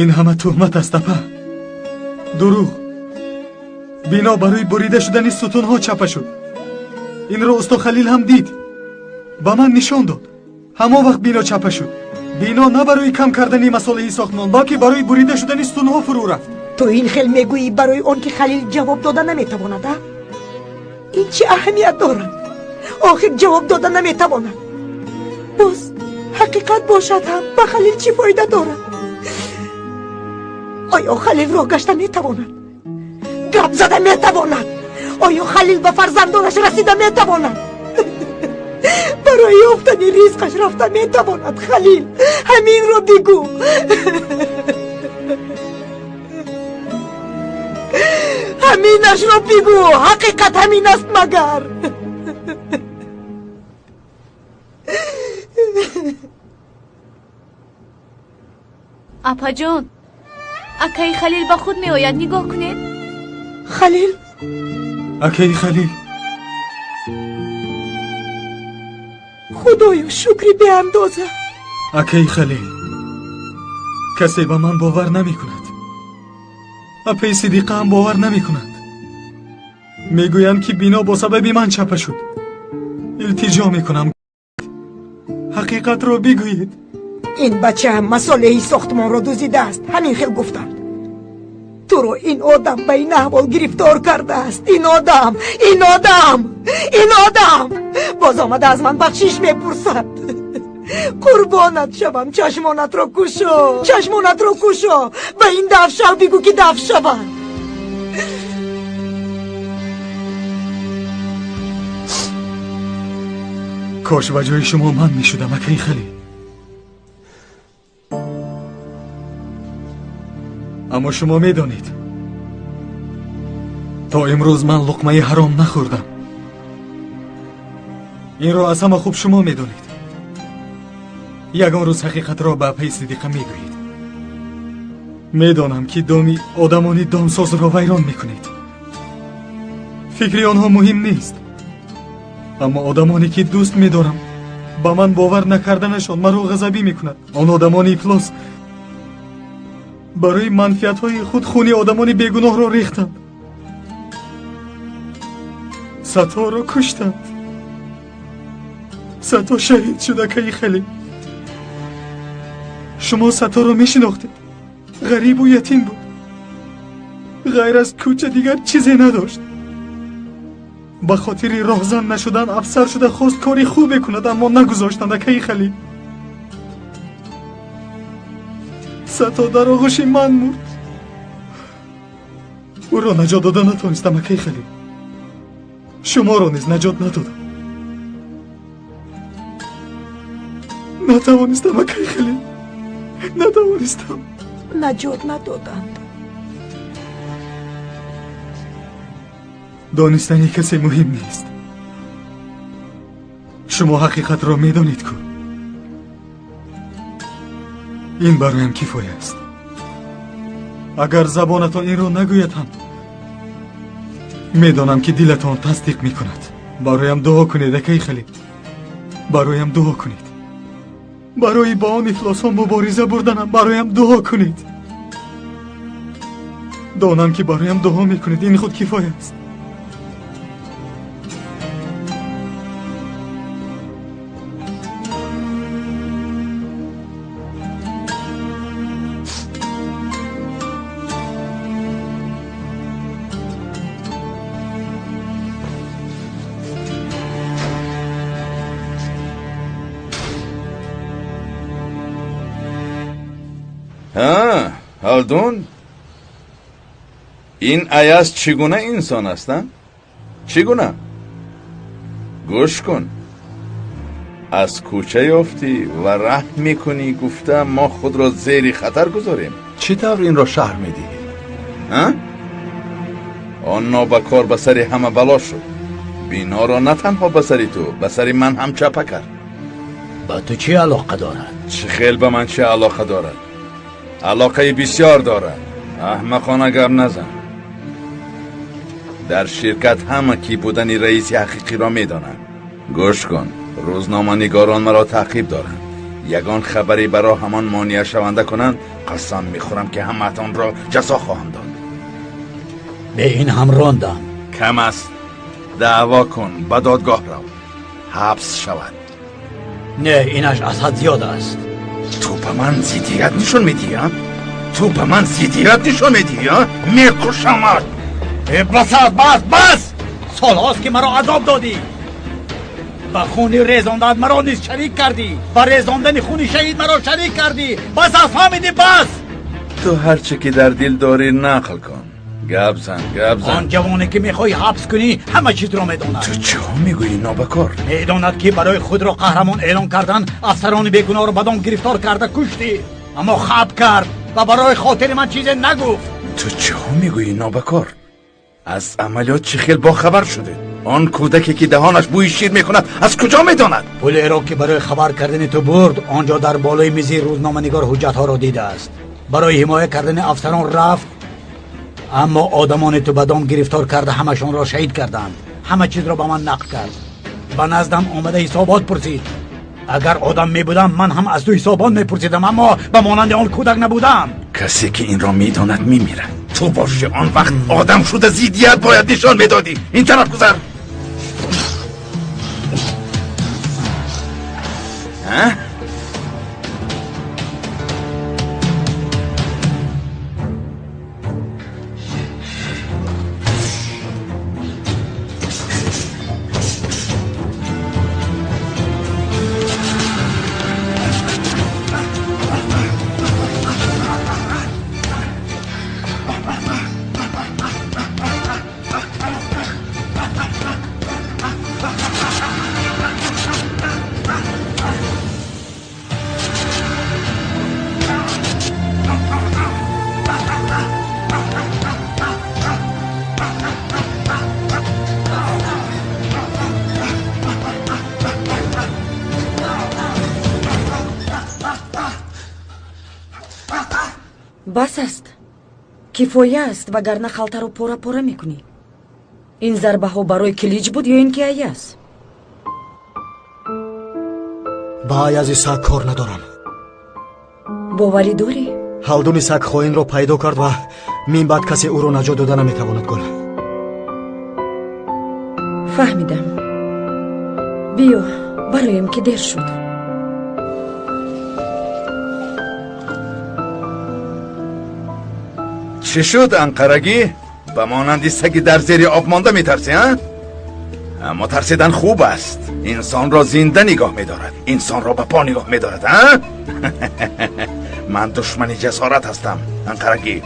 Ин ҳама туҳмат аст, апа. Дурӯғ. Бино барои бурида шудани сутунҳо чапа шуд. Инро усто Халил ҳам дид, ба ман нишон дод. Ҳамон вақт бино чапа шуд. Бино на барои кам кардани масолеҳи сохтмон, балки барои бурида шудани сутунҳо фурӯ рафт. Ту ин хел мегӯӣ барои он ки Халил ҷавоб дода наметавонад, а? Ин чӣ аҳамият дорад? Охир ҷавоб дода наметавонад. Боз ҳақиқат бошад ҳам ба Халил чӣ фоида дорад? Оё Халил роҳ гашта метавонад? Гап зада метавонад? Оё Халил ба фарзандонаш расида метавонад? Барои ёфтани ризқаш рафта метавонад? Халил, ҳаминро бигӯ. Ҳаминашро бигӯ. Ҳақиқат ҳамин аст магар? Апаҷон, акаи Халил ба худ меояд, нигоҳ кунед. Халил? Акаи Халил. Худоё, шукри беандоза. Акаи Халил, касе ба ман бовар намекунад. Апаи Сидиқа ҳам бовар намекунад. Мегӯянд, ки бино бо сабаби ман чапа шуд. Илтиҷо мекунам, ҳақиқатро бигӯед. Ин бача масолеҳи сохтмонро дуздидааст, ҳамин хел гуфтанд. Туро ин одам ба ин аҳвол гирифтор кардааст. Ин одам, ин одам, ин одам боз омада аз ман бахшиш мепурсад. Қурбонат шавам, чашмонатро кушо, чашмонатро кушо. Ба ин дафшав бигӯ, ки даф шавад. Кош ба ҷои шумо ман мешудам, акаи Халил. Аммо шумо медонед, то имрӯз ман луқмаи ҳаром нахӯрдам. Инро аз ҳама хуб шумо медонед. Ягон рӯз ҳақиқатро ба апаи Сидиқа мегӯед. Медонам, ки доми одамони домсозро вайрон мекунед. Фикри онҳо муҳим нест. Аммо одамоне ки дӯст медорам, ба ман бовар накарданашон маро ғазабӣ мекунад. Он одамони ифлос барои манфиатҳои худ хуни одамони бегуноҳро рехтанд, Саторо куштанд. Сато шаҳид шуд, акаи Халил. Шумо Саторо мешинохтед. Ғарибу ятим буд, ғайр аз кӯча дигар чизе надошт. Ба хотири роҳзан нашудан афсар шуда хост кори хубе кунад, аммо нагузоштанд, акаи Халил. Сато дар оғӯши ман мурд. Ӯро наҷот дода натонистам, акаи Халил. Шуморо низ наҷот надодам. Натавонистам, акаи Халил, натавонистам. Наҷот надоданд. Донистани касе муҳим нест. Шумо ҳақиқатро медонед ку. Ин бароям кифоя аст. Агар забонатон инро нагӯяд ҳам, медонам, ки дилатон тасдиқ мекунад. Бароям дуо кунед, акаи Халид. Бароям дуо кунед. Барои бо он ифлосҳо мубориза бурданам бароям дуо кунед. Донам ки бароям дуо мекунед, ин худ кифоя аст. Халдун, ин Аяз чӣ гуна инсон аст, а? Чӣ гуна? Гӯш кун. Аз кӯча ёфтӣ ва раҳм мекунӣ гуфта мо худро зери хатар гузорем. Чӣ тавр инро шарҳ медиҳӣ? А? Он нобакор ба сари ҳама бало шуд. Биноро на танҳо ба сари ту, ба сари ман ҳам чапа кард. Ба ту чӣ алоқа дорад? Чӣ хел ба ман чӣ алоқа дорад? Алоқаи бисёр дорад. Аҳмақона гап назан. Дар ширкат ҳама кӣ будани раиси ҳақиқиро медонанд. Гӯш кун, рӯзноманигорон маро таъқиб доранд. Ягон хабаре ба роҳамон монеашаванда кунанд, қасам мехӯрам ки ҳамаатонро ҷазо хоҳам дод. Бе ин ҳам рондам. Кам аст. Даъво кун, ба додгоҳ рав. Ҳабс шавад. Не, инаш аз ҳад зиёд аст. Ту ба ман зиддият нишон медиҳӣ, а? Ту ба ман зиддият нишон медиҳӣ, а? Мекушамат! Э, бас аст, бас, бас! Солҳост ки маро азоб додӣ. Ба хуни резондаат маро низ шарик кардӣ. Ба резондани хуни шаҳид маро шарик кардӣ. Бас аст, фаҳмидӣ, бас! Ту ҳарче ки дар дил дорӣ нақл кун. Гап зан, гап зан. Он ҷавоне ки мехоҳӣ ҳабс кунӣ ҳама чизро медонад. Ту чиҳо мегӯӣ, нобакор? Медонад ки барои худро қаҳрамон эълон кардан афсарони бегуноҳро ба дом гирифтор карда куштӣ. Аммо хаб кард ва барои хотири ман чизе нагуфт. Ту чиҳо мегӯӣ, нобакор? Аз амалиёт чӣ хел бохабар шудед? Он кӯдаке ки даҳонаш бӯи шир мекунад аз куҷо медонад? Пулеро ки барои хабар кардани ту бурд, он ҷо дар болои мизи рӯзноманигор ҳуҷҷатҳоро дидааст. Барои ҳимоя кардани афсарон рафт, аммо одамони ту ба дом гирифтор карда ҳамашонро шаҳид карданд. Ҳама чизро ба ман нақл кард. Ба наздам омада ҳисобот пурсид. Агар одам мебудам, ман ҳам аз ту ҳисобот мепурсидам, аммо ба монанди он кӯдак набудам. Касе ки инро медонад мемирад. Ту боши он вақт одам шуда зиддият бояд нишон медодӣ. Ин тараф гузар. А? Бас аст, кифоя аст, вагарна халтаро пора пора мекунӣ. Ин зарбаҳо барои Килич буд ё ин ки Аяз? Ба Аязи саг кор надорам. Боварӣ дорӣ? Ҳалдуни саг хоинро пайдо кард ва мин баъд касе ӯро наҷот дода наметавонад. Гул, фаҳмидам. Биё бароем ки дер шуд. Чӣ шуд, анқарагӣ? Ба монанди саги дар зери об монда метарсӣ, а? Аммо тарсидан хуб аст. Инсонро зинда нигоҳ медорад, инсонро ба по нигоҳ медорад, а? Ман душмани ҷасорат ҳастам, анқарагӣ.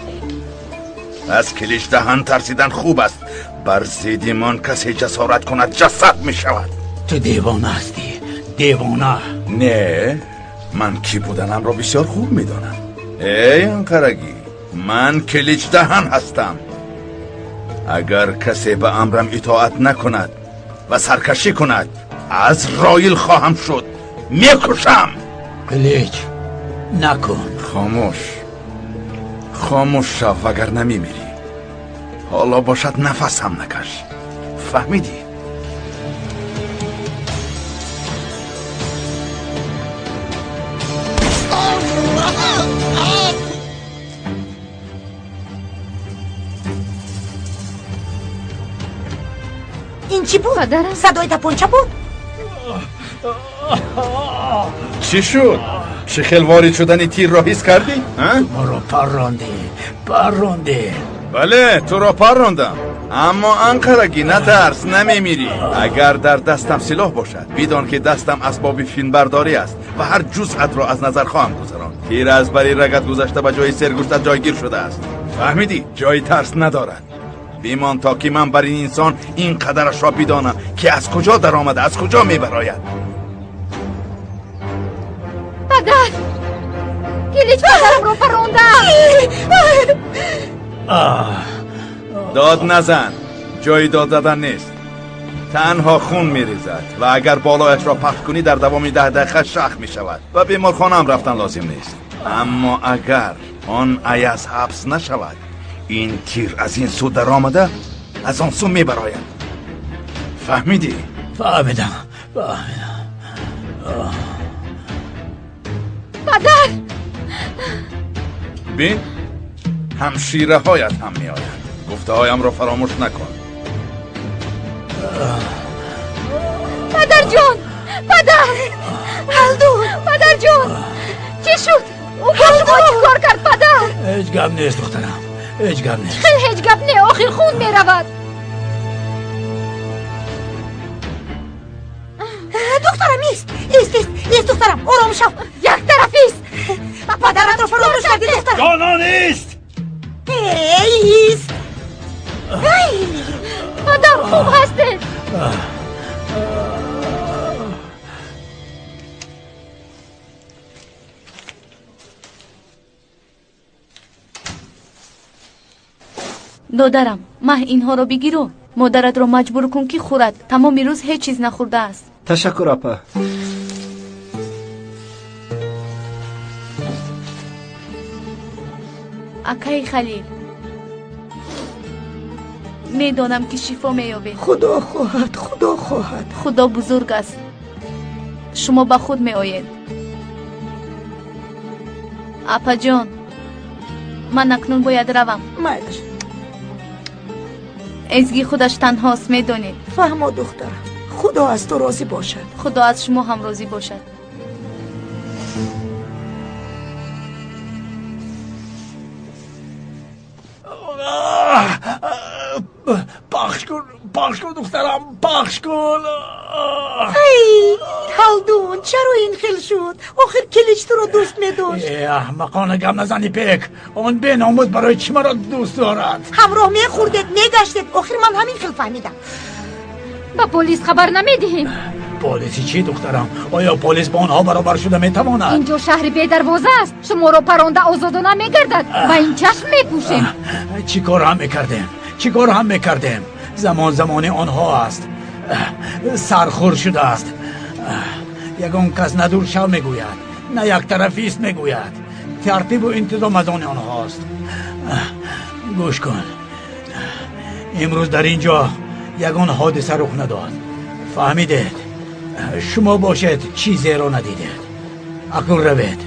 Аз килишдаҳан тарсидан хуб аст. Бар зидди ман касе ҷасорат кунад, ҷасад мешавад. Ту девона ҳастӣ, девона. Не, ман кӣ буданамро бисёр хуб медонам. Эй анқарагӣ, ман киличдаҳан ҳастам. Агар касе ба амрам итоат накунад ва саркашӣ кунад, аз роил хоҳам шуд, мекушам. Килич, накун. Хомӯш, хомӯш шав, вагарна мемирӣ. Ҳоло бошад нафас ҳам накаш. Фаҳмидӣ? Ин чӣ буд? Садои тапонча буд? Чӣ шуд? Чӣ хел ворид шудани тирро ҳис кардӣ? Маро паррондӣ, паррондӣ. Бале, туро паррондам. Аммо анқарагӣ, натарс, намемирӣ. Агар дар дастам силоҳ бошад, бидон ки дастам асбоби филмбардорӣ аст ва ҳар ҷузъатро аз назар хоҳам гузаронд. Тир аз бари рагат гузашта ба ҷои сергӯштат ҷойгир шудааст. Фаҳмидӣ? Ҷои тарс надорад. Бимон то ки ман бар ин инсон ин қадарашро бидонам, ки аз куҷо даромада, аз куҷо мебарояд. Падар! Килич падарамро паррондам! Дод назан, ҷои дод задан нест. Танҳо хун мерезад ва агар болояшро пахш кунӣ, дар давоми 10 дақиқа шах мешавад ва беморхонаам рафтан лозим нест. Аммо агар он Аяз ҳабс нашавад, ин тир аз ин сӯ даромада аз он сӯ мебарояд. Фаҳмидӣ? Фаҳмидам, фаҳмидам. Падар! Бин, ҳамшираҳоят ҳам меоянд. Гуфтаҳоямро фаромӯш накун. Падарҷон! Падар! Ҳалдун! Падарҷон! Чӣ шуд? Ӯ бо шумо чӣ кор кард, падар? Ҳеҷ гап нест, духтарам, ҳеҷ гап нест. Хел ҳеҷ гап не, охир хун меравад. Духтарам, ист, ист, ист, ист, духтарам, ором шав. Як тараф ист. Падаратро фаромӯш кардӣ, духтарам. Ҷонон, ист! Эй, ист! Падар, хуб ҳастед? Додарам, маҳ инҳоро бигиру модаратро маҷбур кун, ки хӯрад. Тамоми рӯз ҳеҷ чиз нахӯрдааст. Ташаккур, апа. Акаи Халил, медонам, ки шифо меёбед. Худо хоҳад, Худо хоҳад. Худо бузург аст, шумо ба худ меоед. Апаҷон, ман акнун бояд равам. Майлаш. Эзгӣ худаш танҳост, медонед. Фаҳмо, духтарам, Худо аз ту розӣ бошад. Худо аз шумо ҳам розӣ бошад. Пахш кун, пахш кун, духтарам, пахш кун. Ай, Ҳалдун, чаро ин хел шуд? Охир Килич туро дӯст медошт. Э, аҳмақона гап назани, Пек. Он беномус барои чӣ маро дӯст дорад? Ҳамроҳ мехӯрдед, мегаштед. Охир ман ҳамин хел фаҳмидам. Ба полис хабар намедиҳем. Полиси чӣ, духтарам? Оё полис бо онҳо баробар шуда метавонад? Инҷо шаҳри бедарвоза аст. Шуморо паронда озодона мегардад. Ба ин чашм мепӯшем. Чӣ кор ҳам мекардем? Чӣ кор ҳам мекардем? Замон замони онҳо аст. Сархӯр шудааст. Ягон кас на дур шав мегӯяд, на яктарафист мегӯяд. Тартибу интизом аз они онҳост. Гӯш кун, имрӯз дар ин ҷо ягон ҳодиса рух надод. Фаҳмидед? Шумо бошед, чизеро надидед. Акнун равед,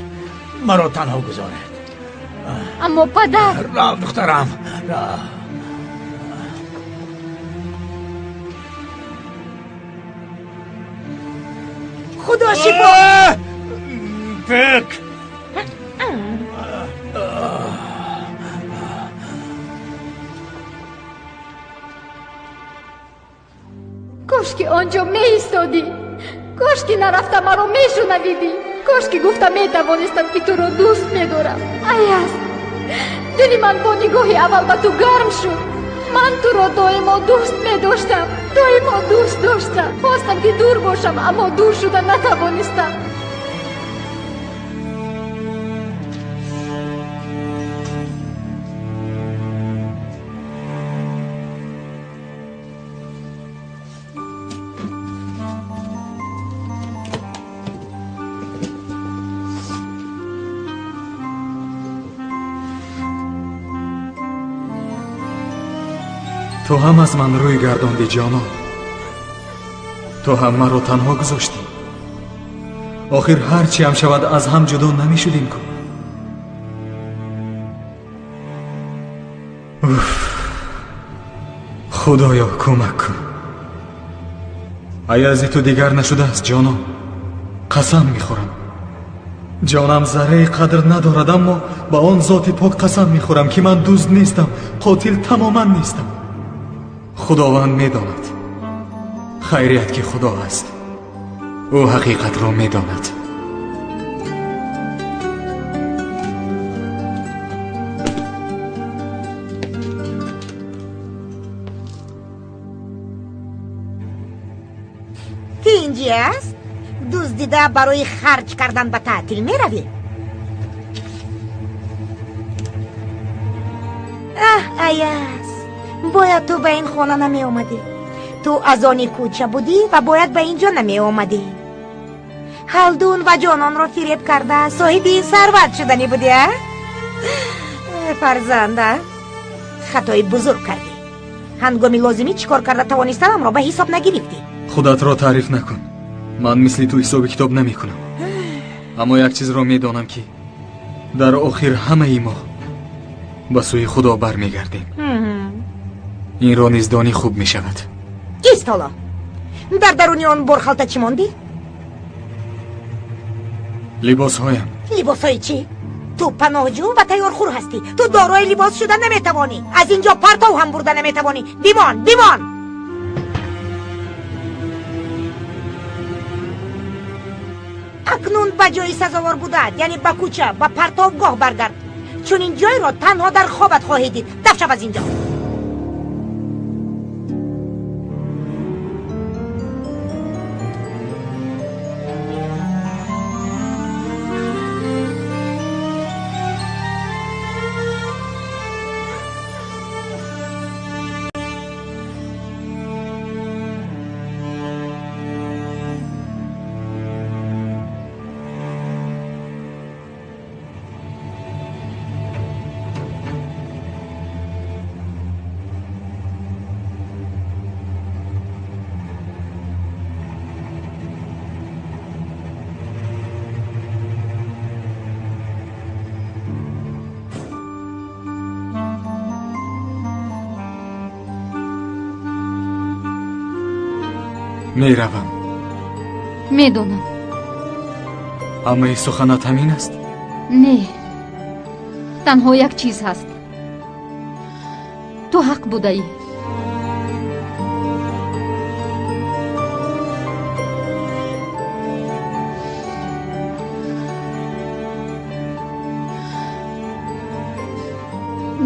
маро танҳо гузоред. Аммо падар. Рав, духтарам, рав. Худо шифо. Пек! Кош ки он ҷо меистодӣ. Кош ки нарафта маро мешунавидӣ. Кош ки гуфта метавонистам, ки туро дӯст медорам. Аяз, дили ман бо нигоҳи аввал ба ту гарм шуд. Ман туро доимо дӯст медоштам, доимо дӯст доштам. Хостам, ки дур бошам, аммо дур шуда натавонистам. Ту ҳам аз ман рӯй гардондӣ, ҷонон. Ту ҳам маро танҳо гузоштӣ. Охир ҳар чӣ ҳам шавад, аз ҳам ҷудо намешудем ку. Уф, Худоё, кӯмак кун. Аязи ту дигар нашудааст, ҷонон. Қасам мехӯрам. Ҷонам зарраи қадр надорад, аммо ба он зоти пок қасам мехӯрам, ки ман дузд нестам, қотил тамоман нестам. Худованд медонад. Хайрият ки Худо аст. Ӯ ҳақиқатро медонад. Тинҷи аст? Дуздида барои харҷ кардан ба таътил меравӣ? Аҳ, Аяз, бояд ту ба ин хона намеомадӣ. Ту аз они кӯча будӣ ва бояд ба ин ҷо намеомадӣ. Ҳалдун ва ҷононро фиреб карда соҳиби ин сарват шуданӣ будӣ, а? Фарзанда, хатои бузург кардӣ. Ҳангоми лозимӣ чӣ кор карда тавонистанамро ба ҳисоб нагирифтӣ. Худатро таъриф накун. Ман мисли ту ҳисоби китоб намекунам. Аммо як чизро медонам, ки дар охир ҳамаи мо ба сӯи Худо бармегардем. Инро низ донӣ хуб мешавад. Кист ҳоло? Дар даруни он борхалта чӣ мондӣ? Либосҳоям. Либосҳои чӣ? Ту паноҳҷӯ ва тайёрхӯр ҳастӣ. Ту дорои либос шуда наметавонӣ. Аз ин ҷо партов ҳам бурда наметавонӣ. Бимон, бимон! Акнун ба ҷои сазовор будаат, яъне ба кӯча, ба партовгоҳ баргард. Чунин ҷойро танҳо дар хобат хоҳӣ дид. Даф шав аз ин ҷо. Меравам. Медонам. Ҳамаи суханат ҳамин аст? Не, танҳо як чиз ҳаст. Ту ҳақ будаӣ.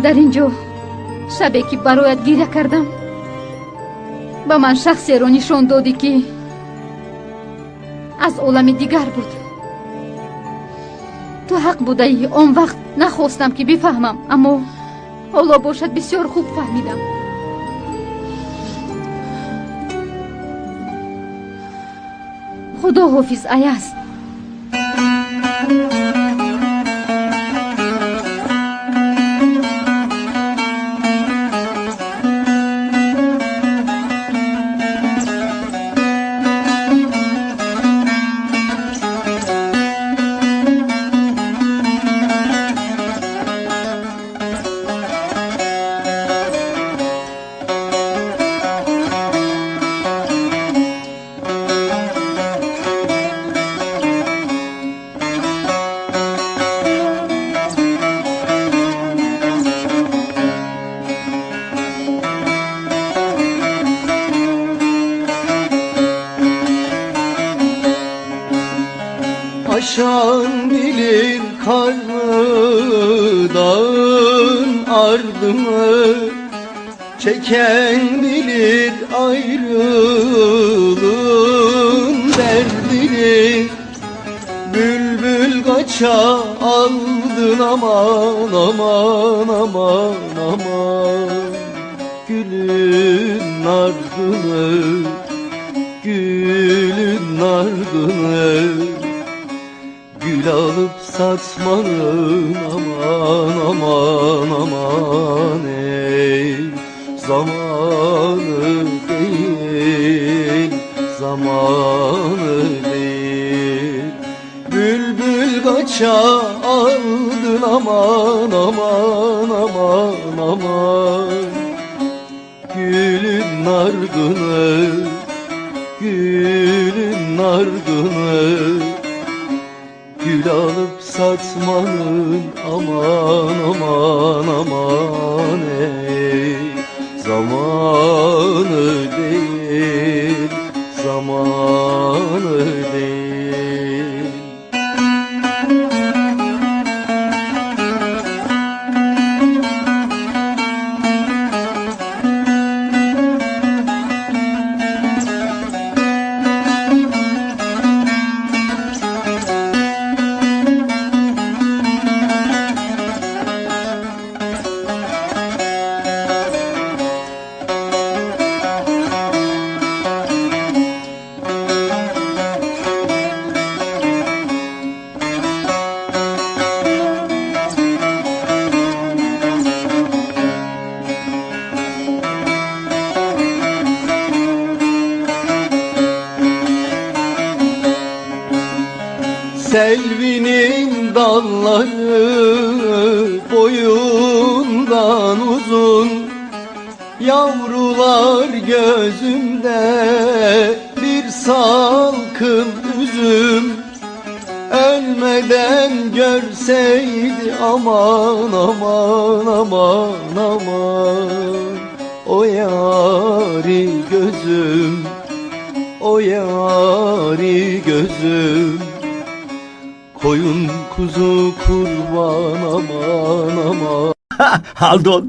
Дар ин ҷо шабе ки бароят гиря кардам, ба ман шахсеро нишон додӣ, ки аз олами дигар буд. Ту ҳақ будаӣ. Он вақт нахостам, ки бифаҳмам, аммо ҳоло бошад бисёр хуб фаҳмидам. Худо ҳофиз, Аяз. Aşan bilir karlı dağın ardını, çeken bilir ayrılığın derdini. Bülbül kaça aldın aman aman aman aman, gülün ardını, gülün ardını. Gül alıp satmanın aman aman aman ey, zamanı değil, zamanı değil. Bülbül kaça aldın aman aman aman aman, gülün ardını, Gülün nargını. Gül alıp satmanın aman aman aman ey. Zamanı değil, zamanı değil. Selvinin dalları boyundan uzun, yavrular gözümde bir salkım üzüm. Ölmeden görseydi aman aman aman aman. O yari gözüm, o yari gözüm. Koyun kuzu kurban aman aman. Ҳалдон,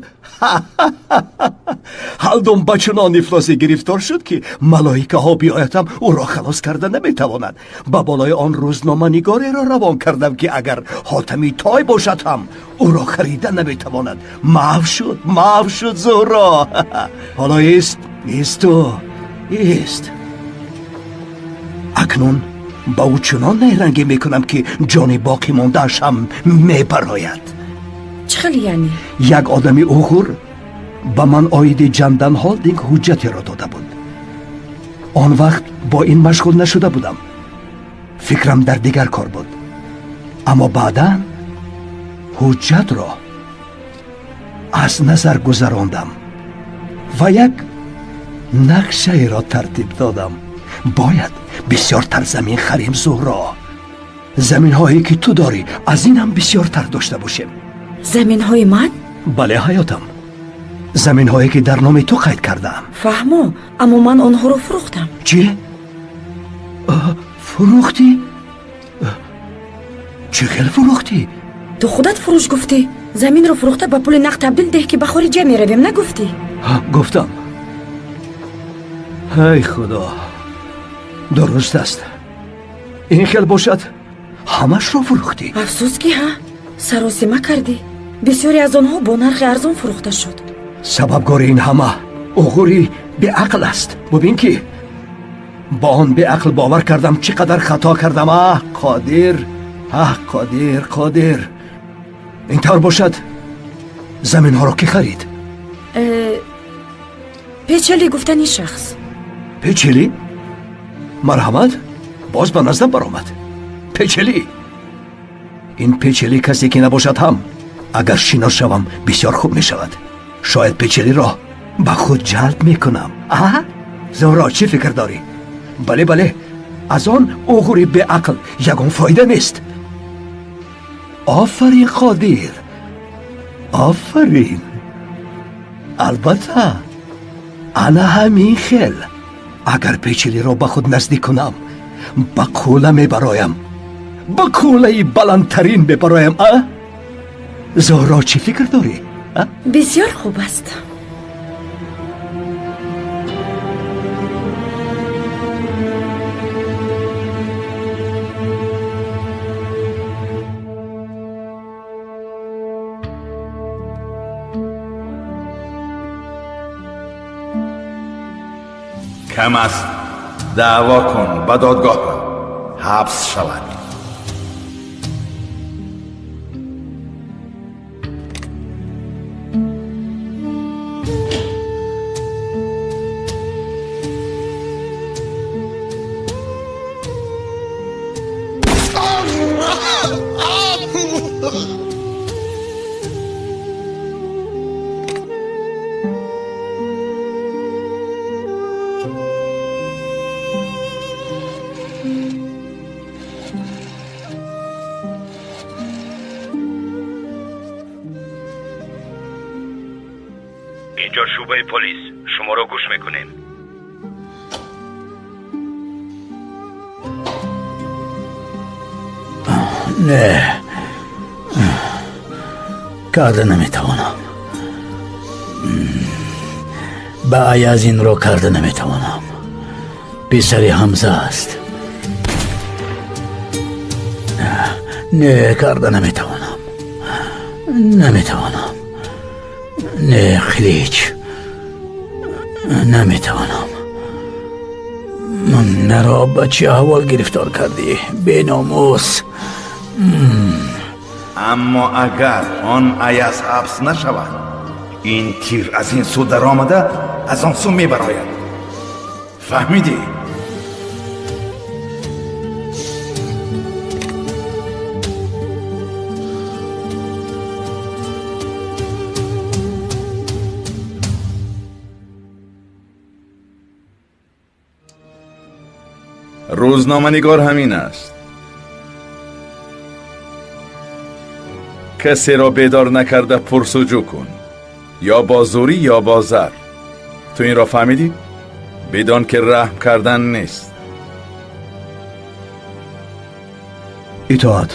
Ҳалдон ба чунон ифлосе гирифтор шуд, ки малоикаҳо биоятам ӯро халос карда наметавонанд. Ба болои он рӯзноманигореро равон кардам, ки агар Ҳотами Той бошад ҳам ӯро харида наметавонад. Маҳв шуд, маҳв шуд Зуҳро. Ҳоло ист, исту ист. Акнун ба ӯ чунон найрангӣ мекунам, ки ҷони боқӣ мондааш ҳам мебарояд. Чӣ хел яъне? Як одами уғур ба ман оиди Ҷандан Холдинг ҳуҷҷатеро дода буд. Он вақт бо ин машғул нашуда будам, фикрам дар дигар кор буд. Аммо баъдан ҳуҷҷатро аз назар гузарондам ва як нақшаеро тартиб додам. Бояд бисёртар замин харем, Зуҳро. Заминҳое ки ту дорӣ, аз ин ҳам бисёртар дошта бошем. Заминҳои ман? Бале, ҳаётам, заминҳое ки дар номи ту қайд кардаам. Фаҳмо, аммо ман онҳоро фурӯхтам. Чӣ? Фурӯхтӣ? Чӣ хел фурӯхтӣ? Ту худат фурӯш гуфтӣ. Заминро фурӯхта ба пули нақд табдил деҳ, ки ба хориҷа меравем, нагуфтӣ? Гуфтам. Ай худо, дуруст аст. Ин хел бошад, ҳамашро фурӯхтӣ. Афсӯс ки ҳа, саросима кардӣ. Бисёре аз онҳо бо нархи арзон фурӯхта шуд. Сабабгори ин ҳама уғури беақл аст. Бубин ки бо он беақл бовар кардам, чӣ қадар хато кардам. Аҳ Қодир, аҳ Қодир, Қодир. Ин тавр бошад, заминҳоро кӣ харид? Печали гуфтани шахс. Печели? Марҳамат, боз ба наздам баромад. Печели. Ин Печели касе ки набошад ҳам, агар шинос шавам, бисёр хуб мешавад. Шояд Печелиро ба худ ҷалб мекунам. А Зуҳро, чӣ фикр дорӣ? Бале, бале, аз он уғури беақл ягон фоида нест. Офарин, Қодир, офарин. Албатта, ана ҳамин хел. Агар Печелиро ба худ наздик кунам, ба кӯла мебароям, ба кӯлаи баландтарин мебароям. А Зуҳро, чӣ фикр дорӣ? Бисёр хуб аст. Кам аст, даъво кун, ба додгоҳ рав, ҳабс шавад. Инҷо шӯъбаи полис, шуморо гӯш мекунем. Не, карда наметавонам. Ба Аяз инро карда наметавонам. Писари Ҳамза аст. Не, карда наметавонам. Наметавонам. Не, Қилич. Наметавонам. Маро ба чӣ аҳвол гирифтор кардӣ, беномус? Аммо агар он Аяз ҳабс нашавад, ин тир аз ин сӯ даромада аз он сӯ мебарояд. Фаҳмидӣ? Рӯзноманигор ҳамин аст. Касеро бедор накарда пурсуҷӯ кун, ё бо зӯрӣ, ё бо зар. Ту инро фаҳмидӣ? Бидон ки раҳм кардан нест. Итоат.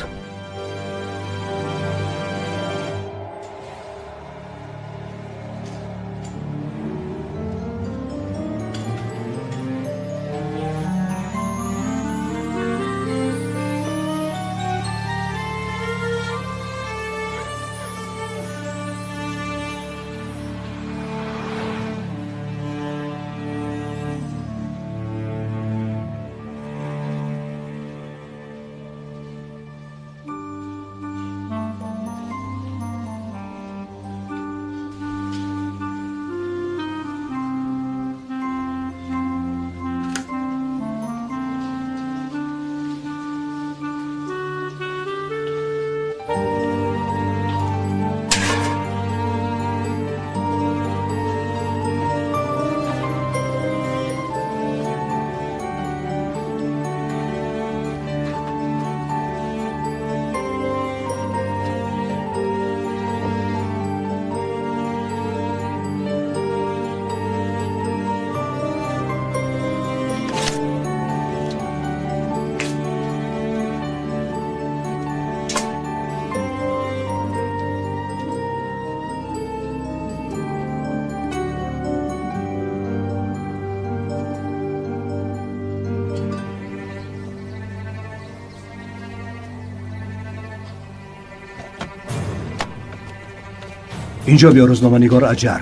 Инҷо биё, рӯзноманигор Аҷар.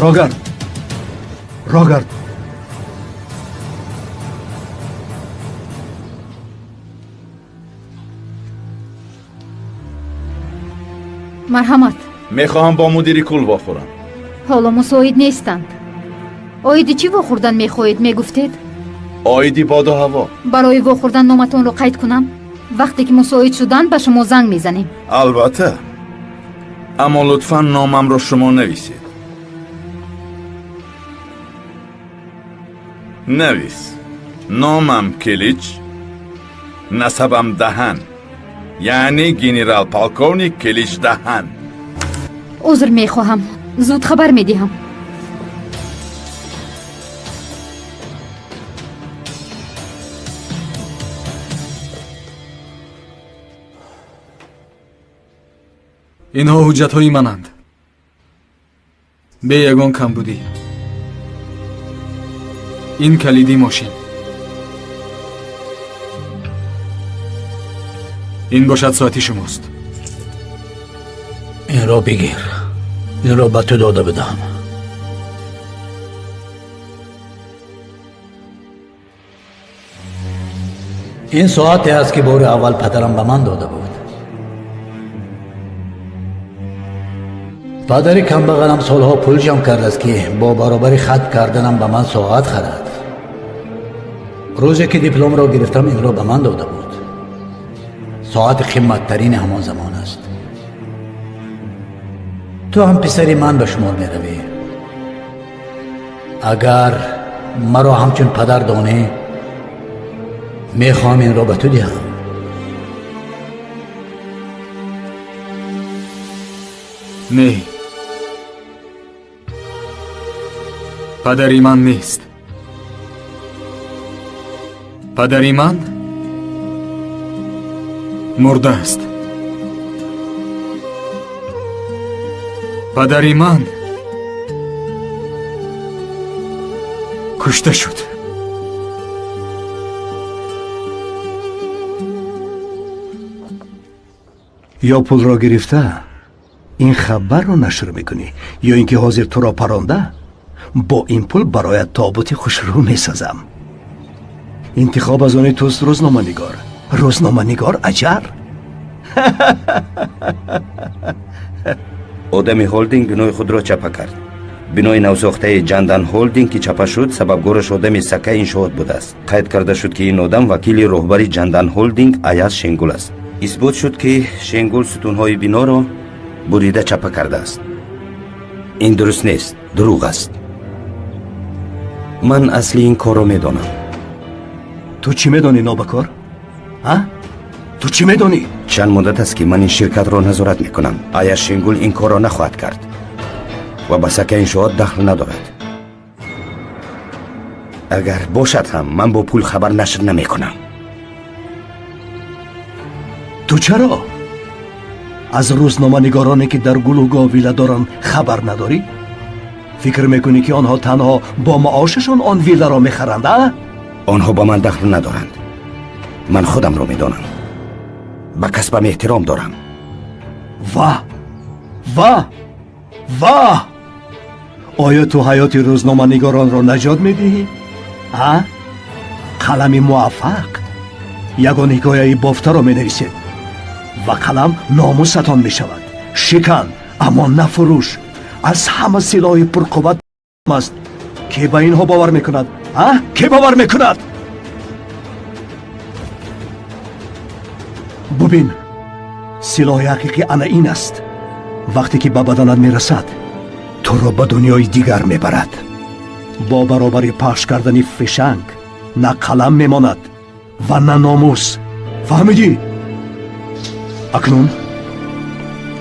Рогард, Рогард. Марҳамат. Мехоҳам бо мудири кул вохӯрам. Ҳоло мусоид нестанд. Оиди чӣ вохӯрдан мехоҳед, мегуфтед? Оиди боду ҳаво. Барои вохӯрдан номатонро қайд кунам? Вақте ки мусоид шуданд, ба шумо занг мезанем. Албатта, аммо лутфан номамро шумо нависед. Навис: номам Келич, насабам Даҳан, яъне генерал полковник Келич Даҳан. Узр мехоҳам, зуд хабар медиҳам. Инҳо ҳуҷҷатҳои мананд, бе ягон камбудӣ. Ин калиди мошин. Ин бошад соати шумост. Инро бигир. Инро ба ту дода будам. Ин соате аст, ки бори аввал падарам ба ман дода буд. Падари камбағалам солҳо пул ҷамъ кардааст, ки бо баробари хатм карданам ба ман соат харад. Рӯзе ки дипломро гирифтам, инро ба ман дода буд. Соати қимматтарини ҳамон замон аст. Ту ҳам писари ман ба шумор меравӣ. Агар маро ҳамчун падар донӣ, мехоҳам инро ба ту диҳам. Не, падари ман нест. Падари ман мурдааст. Падари ман кушта шуд. Ё пулро гирифта ин хабарро нашр мекунӣ, ё ин ки ҳозир туро паронда бо ин пул бароят тобути хушрӯ месозам. Интихоб аз они туст, рӯзноманигор. Рӯзноманигор аҷар. Одами холдинг бинои худро чапа кард. Бинои навсохтаи Ҷандан Холдинг, ки чапа шуд, сабабгораш одами Сака Иншоот будааст. Қайд карда шуд, ки ин одам вакили роҳбари Ҷандан Холдинг Аяз Шенгул аст. Исбот шуд, ки Шенгул сутунҳои биноро бурида чапа кардааст. Ин дуруст нест, дурӯғ аст. Ман асли ин корро медонам. Ту чӣ медонӣ, нобакор? А? Ту чӣ медонӣ? Чанд муддат аст, ки ман ин ширкатро назорат мекунам. Аяз Шенгул ин корро нахоҳад кард ва ба Сака Иншоот дахл надорад. Агар бошад ҳам, ман бо пул хабар нашр намекунам. Ту чаро аз рӯзноманигороне, ки дар гулӯгоҳ вилла доранд, хабар надорӣ? Фикр мекунӣ, ки онҳо танҳо бо маошашон он вилларо мехаранд, а? Онҳо ба ман дахл надоранд. Ман худамро медонам. Ба касбам эҳтиром дорам. Ва ва ва оё ту ҳаёти рӯзноманигоронро наҷот медиҳӣ? А? Қалами муваффақ ягон ҳикояи бофтаро менависед ва қалам номусатон мешавад. Шикан, аммо нафурӯш. Аз ҳама силоҳи пурқувват аст. Ке ба инҳо бовар мекунад? А? Ке бовар мекунад? Бубин, силоҳи ҳақиқӣ ана ин аст. Вақте ки ба баданат мерасад, туро ба дунёи дигар мебарад. Бо баробари пахш кардани фишанг на қалам мемонад ва на номус. Фаҳмидӣ? Акнун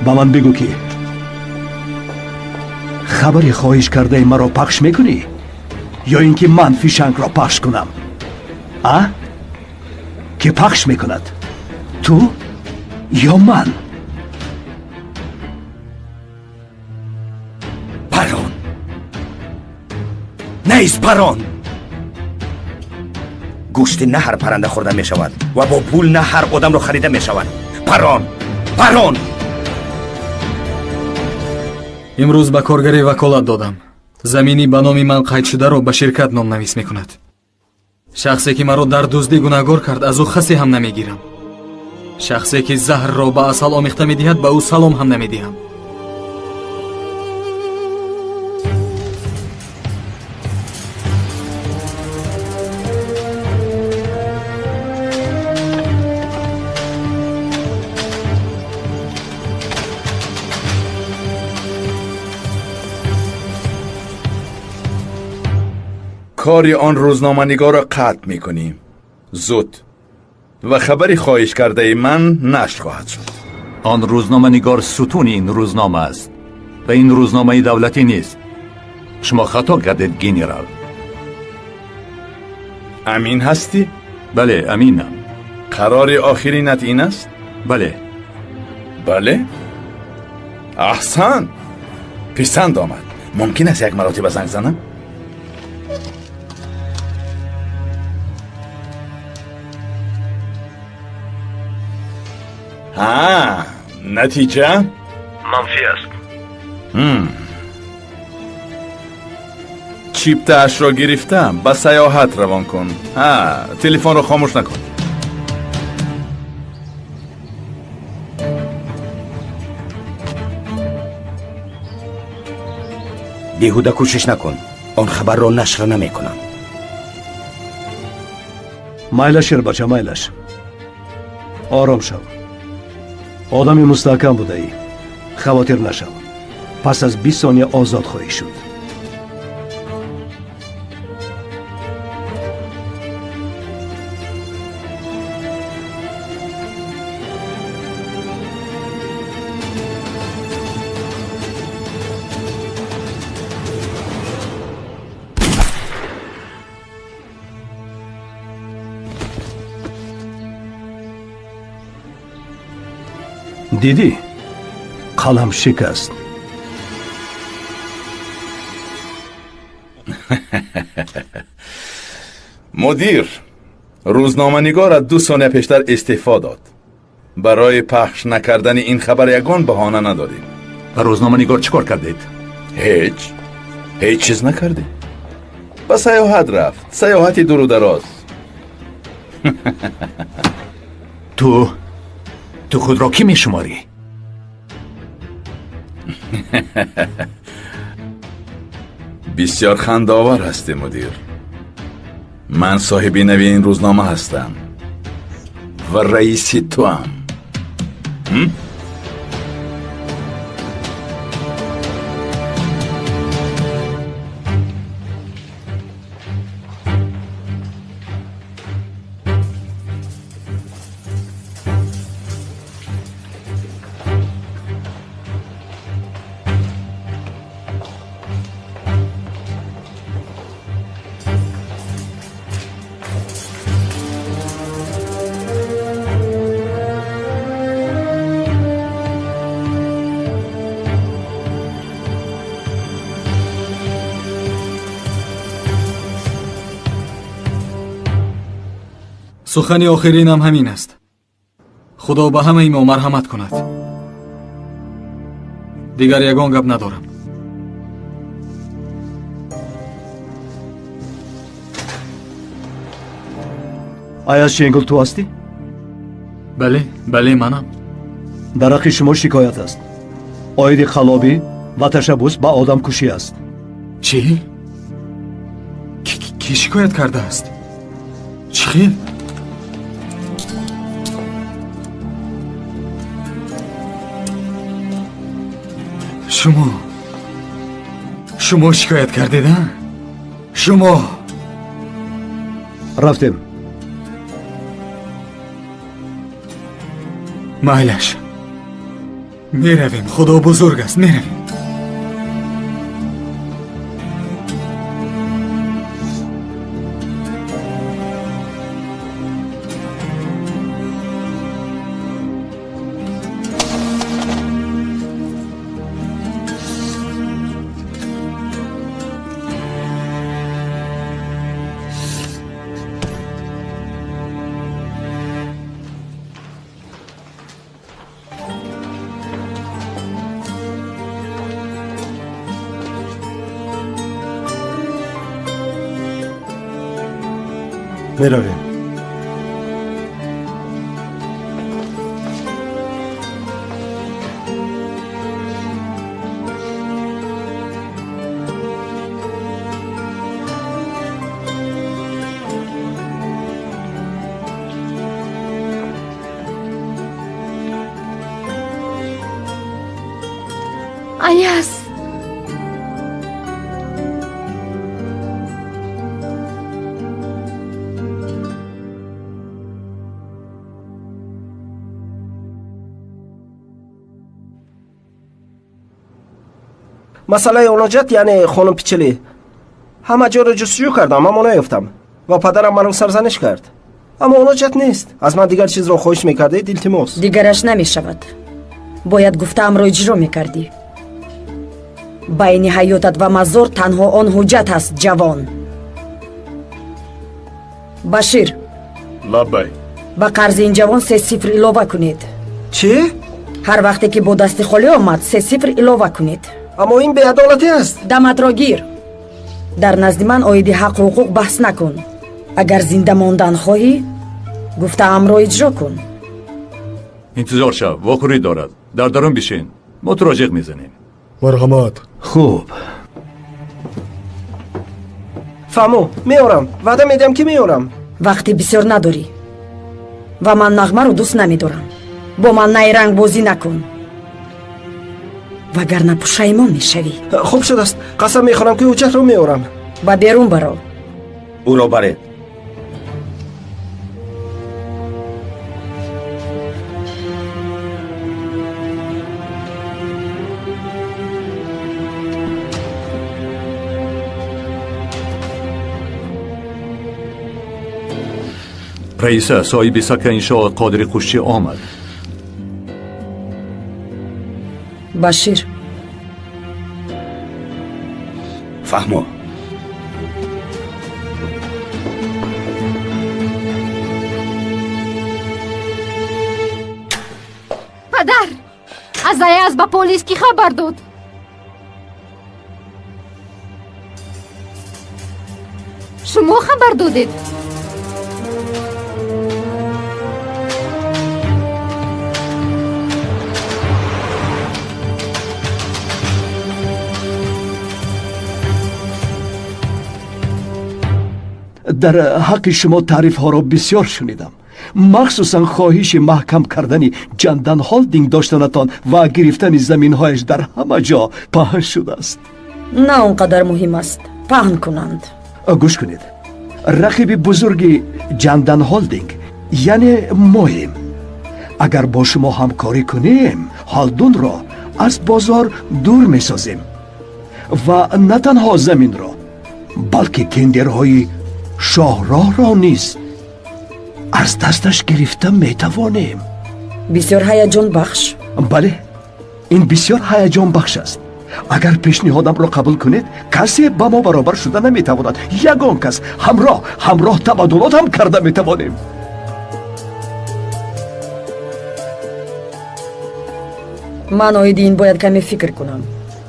ба ман бигӯ, ки хабари хоҳиш кардаи маро пахш мекунӣ ё ин ки ман фишангро пахш кунам? А? Ки пахш мекунад? Ту ё ман? Парон! Наист, парон! Гӯшти на ҳар парранда хӯрда мешавад ва бо пул на ҳар одамро харида мешавад. Парон! Парон! Имрӯз ба коргаре ваколат додам. Замини ба номи ман қайд шударо ба ширкат номнавис мекунад. Шахсе ки маро дар дуздӣ гунаҳгор кард, аз ӯ хасе ҳам намегирам. Шахсе ки заҳрро ба асал омехта медиҳад, ба ӯ салом ҳам намедиҳам. کاری آن روزنامه‌نگار را قطع می‌کنیم زود و خبری خواهش کرده من نشر خواهد شد. آن روزنامه‌نگار ستون این روزنامه است و این روزنامه دولتی نیست. شما خطا کردید گنرال. امین هستی؟ بله امینم. قرار آخرینت این است؟ بله. بله؟ احسن، پسند آمد. ممکن است یک مراتب زنگ زنم؟ ها، نتیجه؟ منفی است. چیپتش را گرفتم، به سیاحت روان کن. ها، تلفن را خاموش نکن. بیهوده کوشش نکن، آن خبر را نشر نمی کنم. مایلش شیربچه، مایلش. آرام شو. آدمی مستحکم بوده ای. خواطر نشو. پس از 20 ثانیه آزاد خواهی شد. Дидӣ, қалам шикаст. Мудир, рӯзноманигорат 2 сония пештар истеъфо дод. Барои пахш накардани ин хабар ягон баҳона надорем. Ба рӯзноманигор чӣ кор кардед? Ҳеҷ. Ҳеҷ чиз накардем. Ба саёҳат рафт. Саёҳати дуру дароз. Ту худро кӣ мешуморӣ? Бисёр хандаовар ҳастӣ, мудир. Ман соҳиби нави ин рӯзнома ҳастам ва раиси туам. Сухани охиринам ҳамин аст. Худо ба ҳамаи мо марҳамат кунад. Дигар ягон гап надорам. Аяз Шенгул ту ҳастӣ? Бале, бале, манам. Дар ҳаққи шумо шикоят аст. Оиди қалобӣ ва ташаббус ба одамкушӣ аст. Чӣ? Кӣ шикоят кардааст? Чӣ хел? Шумо шикоят кардед, а? Шумо! Рафтем. Майлаш. Меравем, Худо бузург аст, меравем. Меравем. Аяз. Масъалаи оноҷат, яъне хонум Пичили, ҳама ҷоро ҷустуҷӯ кардам, аммо наёфтам ва падарам маро сарзаниш кард. Аммо оноҷат нест. Аз ман дигар чизро хоҳиш мекардед, илтимос. Дигараш намешавад. Бояд гуфтаамро иҷро мекардӣ. Байни ҳаётат ва мазор танҳо он ҳуҷҷат ҳаст, ҷавон. Башир. Лаббай. Ба қарзи ин ҷавон 3-0 илова кунед. Чӣ? Ҳар вақте ки бо дасти холӣ омад, 3-0 илова кунед. Аммо ин беадолатӣ аст. Даматро гир. Дар назди ман оиди ҳаққу ҳуқуқ баҳс накун. Агар зинда мондан хоҳӣ, гуфтаамро иҷро кун. Интизор шав, вохӯрӣ дорад. Дар дарун бишин. Мо туро ҷиғ мезанем. Марҳамат. Хуб. Фаҳмо, меорам. Ваъда медиҳам, ки меорам. Вақти бисёр надорӣ ва ман нағмаро дӯст намедорам. Бо ман найрангбозӣ накун, вагарна пушаймон мешавӣ. Хуб шудааст. Қасам мехӯрам, ки ҳуҷҷатро меорам. Ба берун баро. Ӯро баред. Раиса, соҳиби сака иншоот Қодири Қушчӣ омад. Башир. Фаҳмо. Падар, аз Аяз ба полис кӣ хабар дод? Шумо хабар додед? Дар ҳаққи шумо таърифҳоро бисёр шунидам, махсусан хоҳиши маҳкам кардани Ҷандан Холдинг доштанатон ва гирифтани заминҳояш дар ҳама ҷо паҳн шудааст. На он қадар муҳим аст, паҳн кунанд. Гӯш кунед, рақиби бузурги Ҷандан Холдинг яъне моем. Агар бо шумо ҳамкорӣ кунем, Ҳолдунро аз бозор дур месозем ва на танҳо заминро, балки тендерҳои шоҳроҳро низ аз дасташ гирифта метавонем. Бисёр ҳаяҷонбахш. Бале, ин бисёр ҳаяҷонбахш аст. Агар пешниҳодамро қабул кунед, касе ба мо баробар шуда наметавонад. Ягон кас. Ҳамроҳ табаддулот ҳам карда метавонем. Ман оиди ин бояд каме фикр кунам.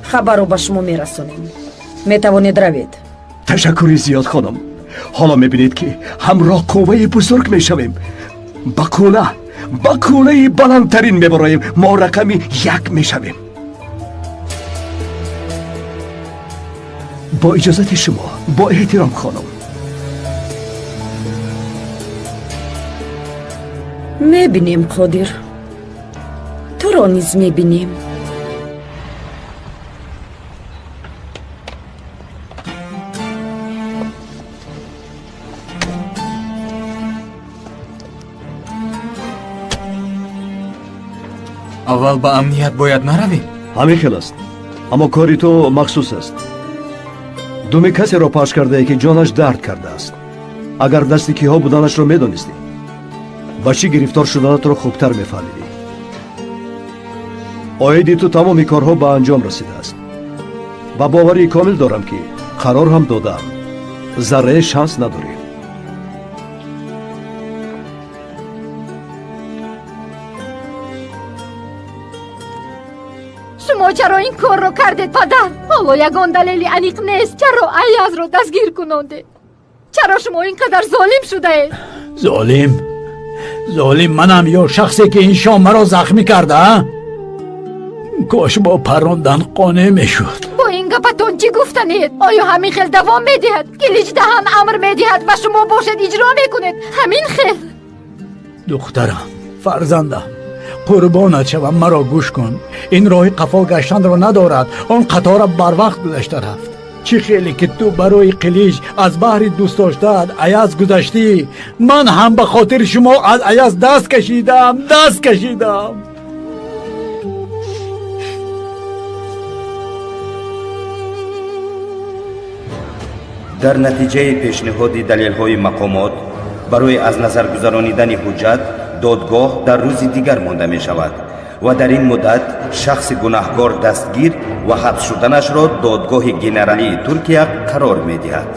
Хабарро ба шумо мерасонем. Метавонед равед. Ташаккури зиёд, хонум. Ҳоло мебинед, ки ҳамроҳ қувваи бузург мешавем. Ба кӯлаи баландтарин мебароем. Мо рақами як мешавем. Бо иҷозати шумо, бо эҳтиром, хонум. Мебинем, Қодир. Туро низ мебинем. Аввал ба амният бояд наравем? Ҳамин хел аст, аммо кори ту махсус аст. Думи касеро пахш кардае, ки ҷонаш дард кардааст. Агар дасти киҳо буданашро медонистӣ, ба чӣ гирифтор шуданатро хубтар мефаҳмидӣ. Оиди ту тамоми корҳо ба анҷом расидааст ва боварии комил дорам, ки қарор ҳам додаам. Заррае шанс надорӣ. Шумо чаро ин корро кардед, падар? Ҳоло ягон далели аниқ нест. Чаро Аязро дастгир кунондед? Чаро шумо ин қадар золим шудаед? Золим? Золим манам ё шахсе, ки ин шом маро захмӣ карда? Кош бо паррондан қонеъ мешуд. Бо ин гапатон чӣ гуфтанед? Оё ҳамин хел давом медиҳад? Киличдаҳан амр медиҳад ва шумо бошед иҷро мекунед. Ҳамин хел. Духтарам, фарзандам, қурбонат шавам, маро гӯш кун. Ин роҳи қафо гаштанро надорад. Он қатора барвақт гузашта рафт. Чӣ хеле ки ту барои Қилич аз баҳри дӯст доштаат Аяз гузаштӣ, ман ҳам ба хотири шумо аз Аяз даст кашидам, даст кашидам. Дар натиҷаи пешниҳоди далелҳои мақомот барои аз назар гузаронидани ҳуҷҷат, додгоҳ дар рӯзи дигар монда мешавад ва дар ин муддат шахси гунаҳкор дастгир ва ҳабс шуданашро додгоҳи генералии Туркия қарор медиҳад.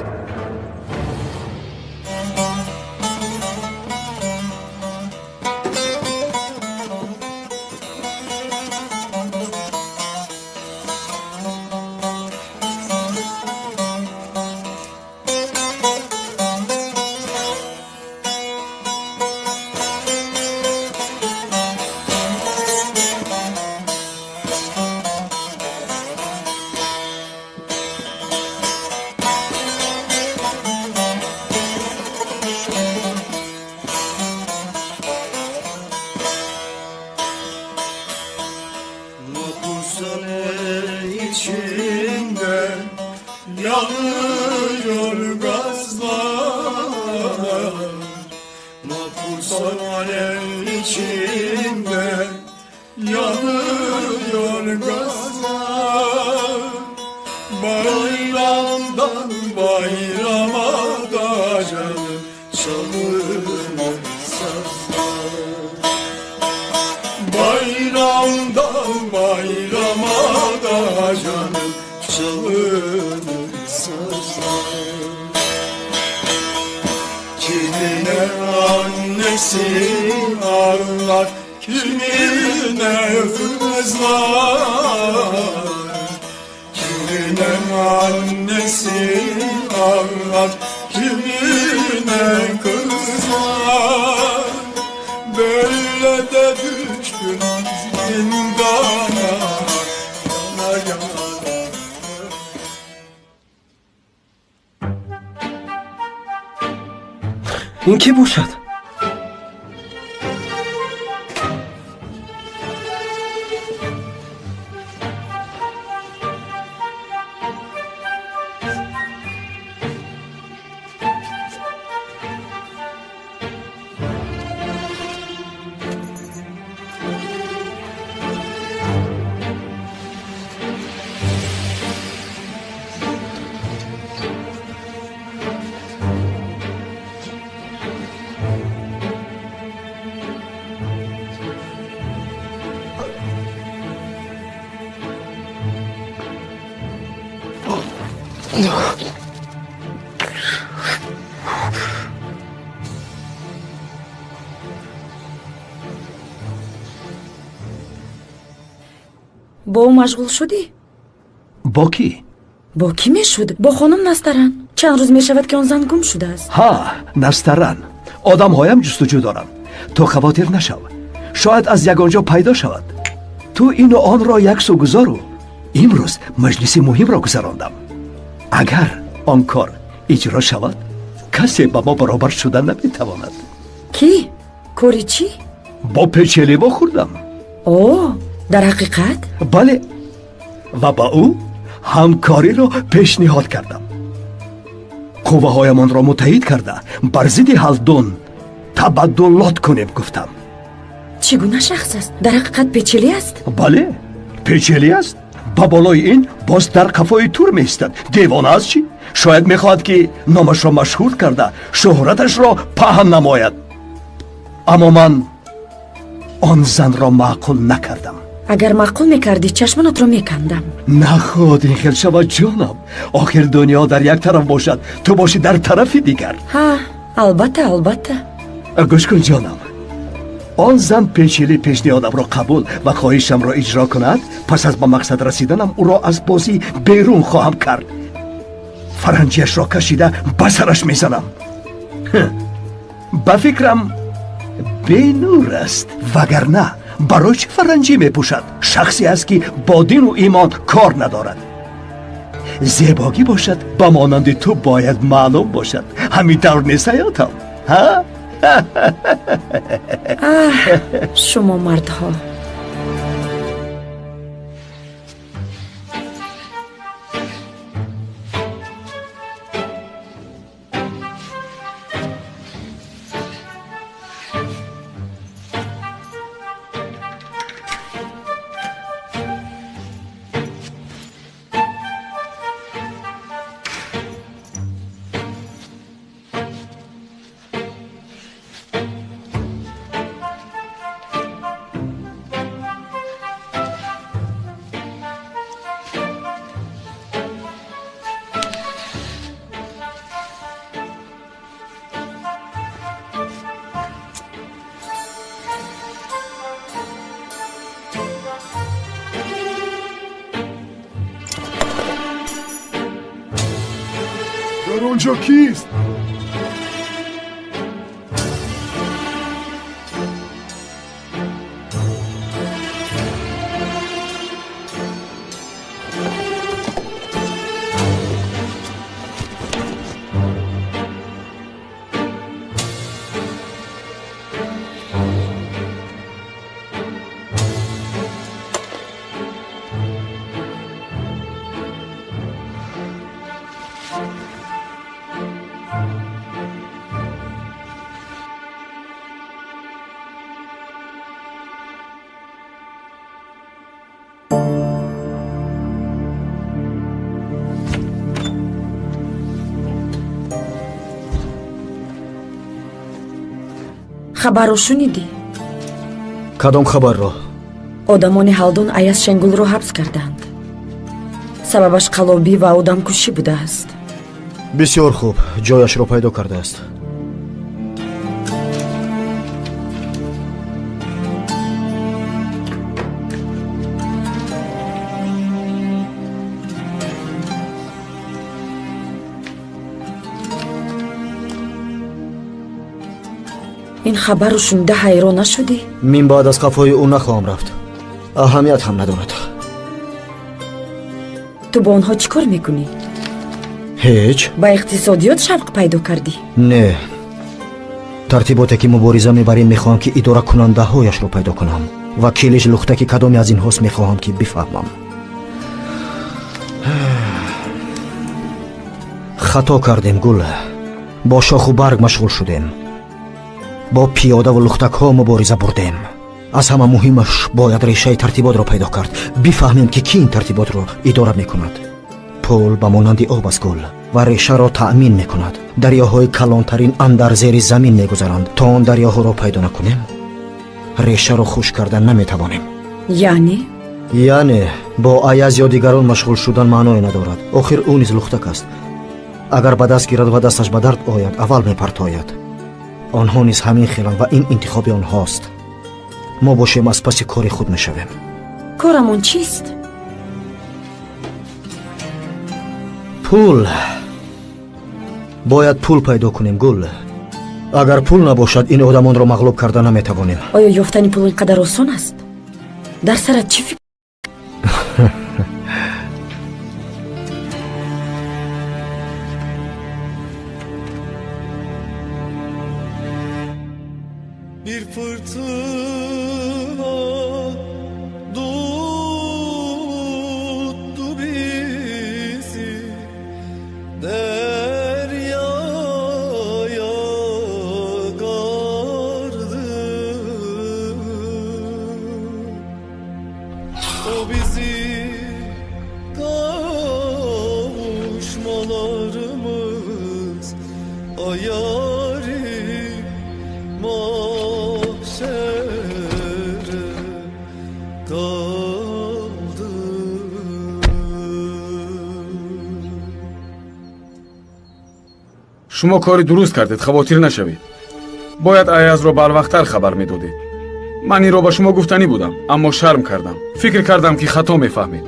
Bayramdan bayrama. Çalınır sazlar. Kimine annesi ağlar, kimine kızlar. Kimine annesi ağlar, kimine kızlar. Böyle de düştüm zindana, yana yana. Ин кӣ бошад? Бо ӯ машғул шудӣ? Бо кӣ? Бо кӣ мешуд? Бо хонум Настаран. Чанд рӯз мешавад, ки он зан гум шудааст. Ҳа, Настаран. Одамҳоям ҷустуҷӯ доранд. Ту хавотир нашав, шояд аз ягон ҷо пайдо шавад. Ту ину онро як сӯ гузору имрӯз маҷлиси муҳимро гузарондам. Агар он кор иҷро шавад, касе ба мо баробар шуда наметавонад. Кӣ? Кори чӣ? Бо Печели вохӯрдам. О, дар ҳақиқат? Бале, ва ба ӯ ҳамкориро пешниҳод кардам. Қувваҳоямонро муттаҳид карда, бар зидди Ҳалдун табаддулот кунем, гуфтам. Чӣ гуна шахс аст? Дар ҳақиқат Печели аст? Бале, Печели аст. Ба болои ин боз дар қафои тур меистад. Девона аст чӣ? Шояд мехоҳад, ки номашро машҳур карда, шӯҳраташро паҳн намояд. Аммо ман он занро маъқул накардам. Агар маъқул мекардӣ, чашмонатро мекандам. Наход ин хел шавад, ҷонам. Охир дунё дар як тараф бошад, ту бошӣ дар тарафи дигар. Ҳа, албатта, албатта. Гӯш кун, ҷонам, он зан Печили пешниҳодамро қабул ва хоҳишамро иҷро кунад, пас аз ба мақсад расиданам ӯро аз бозӣ берун хоҳам кард. Фаранҷиашро кашида ба сараш мезанам. Ба фикрам, бенур аст, вагарна барои чӣ фаранҷӣ мепӯшад? Шахсе аст, ки бо дину имон кор надорад. Зебогӣ бошад, ба монанди ту бояд маълум бошад. Ҳамин тавр нест, ҳаётам? Ҳа? Аҳ, шумо мардҳо. Дар он ҷо кист? Хабарро шунидӣ? Кадом хабарро? Одамони Ҳалдун Аяз Шенгулро ҳабс карданд. Сабабаш қаллобӣ ва одамкушӣ будааст. Бисёр хуб, ҷояшро пайдо кардааст. Ин хабарро шунида ҳайрон нашудӣ? Мин баъд аз қафои ӯ нахоҳам рафт. Аҳамият ҳам надорад. Ту бо онҳо чӣ кор мекунӣ? Ҳеҷ. Ба иқтисодиёт шавқ пайдо кардӣ? Не. Тартиботе ки мубориза мебарем, мехоҳам ки идоракунандаҳояшро пайдо кунам ва Килиш лухтаки кадоме аз инҳост, мехоҳам ки бифаҳмам. Хато кардем, Гул. Бо шоху барг машғул шудем. Бо пиёдаву лухтакҳо мубориза бурдем. Аз ҳама муҳимаш бояд решаи тартиботро пайдо кард. Бифаҳмем ки кӣ ин тартиботро идора мекунад. Пул ба монанди об аст, Гул, ва решаро таъмин мекунад. Дарёҳои калонтарин андар зери замин мегузаранд. То он дарёҳоро пайдо накунем, решаро хушк карда наметавонем. Яъне? Яъне бо Аяз ё дигарон машғул шудан маъное надорад. Охир ӯ низ лухтак аст. Агар ба даст гирад ва дасташ ба дард ояд, аввал мепартояд. Онҳо низ ҳамин хеланд ва ин интихоби онҳост. Мо бошем аз паси кори худ мешавем. Корамон чист? Пул. Бояд пул пайдо кунем, Гул. Агар пул набошад, ин одамонро мағлуб карда наметавонем. Оё ёфтани пул ин қадар осон аст? Дар сарат чӣ фикр? Bir fırtına tuttu bizi, deryaya kardı. O bizi kavuşmalarımız ayarı mahşere kaldı. Шумо кори дуруст кардед, хавотир нашавед. Бояд Аязро барвақттар хабар медодед. Ман инро ба шумо гуфтанӣ будам, аммо шарм кардам. Фикр кардам ки хато мефаҳмед.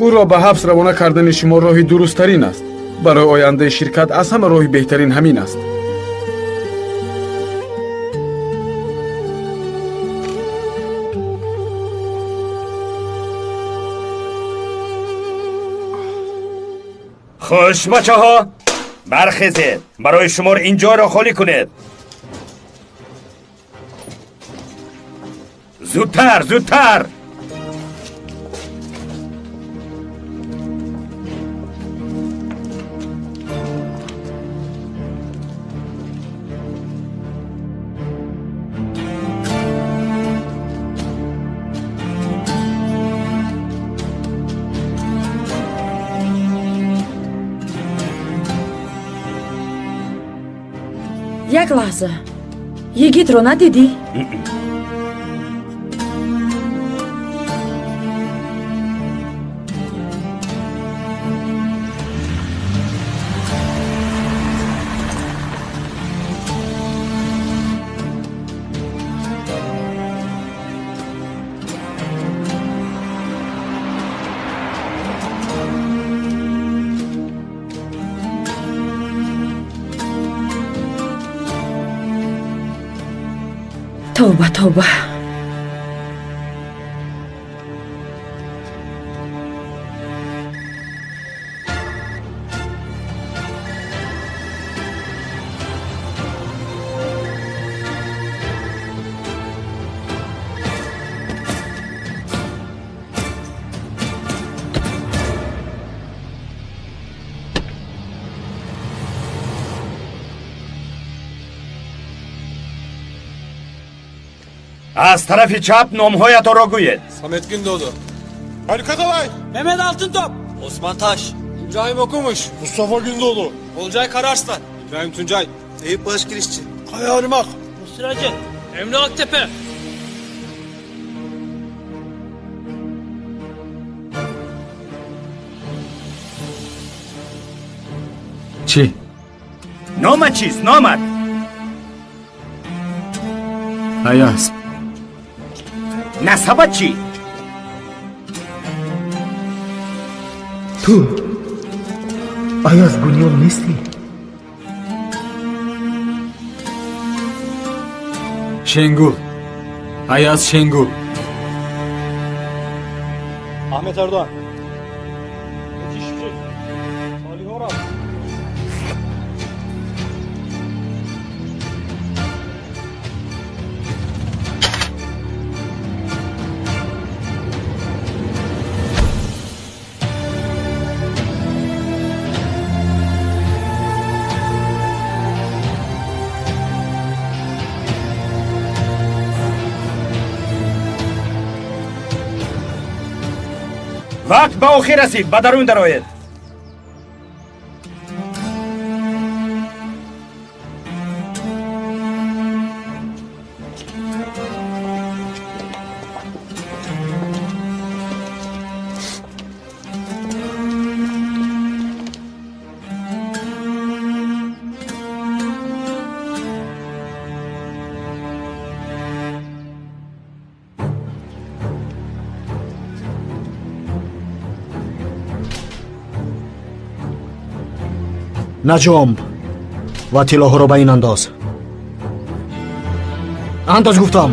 Ӯро ба ҳабс равона кардани шумо роҳи дурусттарин аст. Барои ояндаи ширкат аз ҳама роҳи беҳтарин ҳамин аст. Хуш, бачаҳо, бархезед, барои шумор ин ҷойро холӣ кунед. Зудтар, зудтар! Як лаҳза, йигитро надидӣ? Тавба, тавба. Аз тарафи чап номҳоятонро гӯед. Samet Gündoğdu. Haluk Atalay. Mehmet Altıntop. Osman Taş. İbrahim Okumuş. Mustafa Gündoğdu. Olcay Kararslan. İbrahim Tuncay. Eyüp Başgirişçi. Kaya Armak. Muhsin Hacı. Emre Aktepe. Номат чӣ? Номат чист? Номат? Аяз. Насабат чӣ? Ту Аяз Гуниёл нестӣ? Шенгул. Аяз Шенгул. Ahmet Erdoğan. Metin Şimşek. Salih Oral. Вақт ба охир расид, ба дарун дароед. Наҷомб ва тиллоҳоро ба ин андоз. Андоз гуфтам.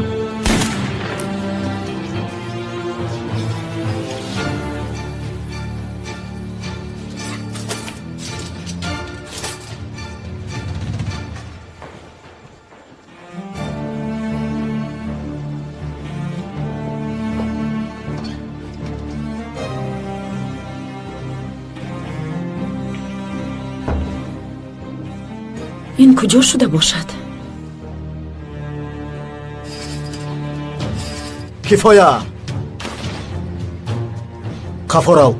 Ин куҷо шуда бошад? Кифоя, қафо рав.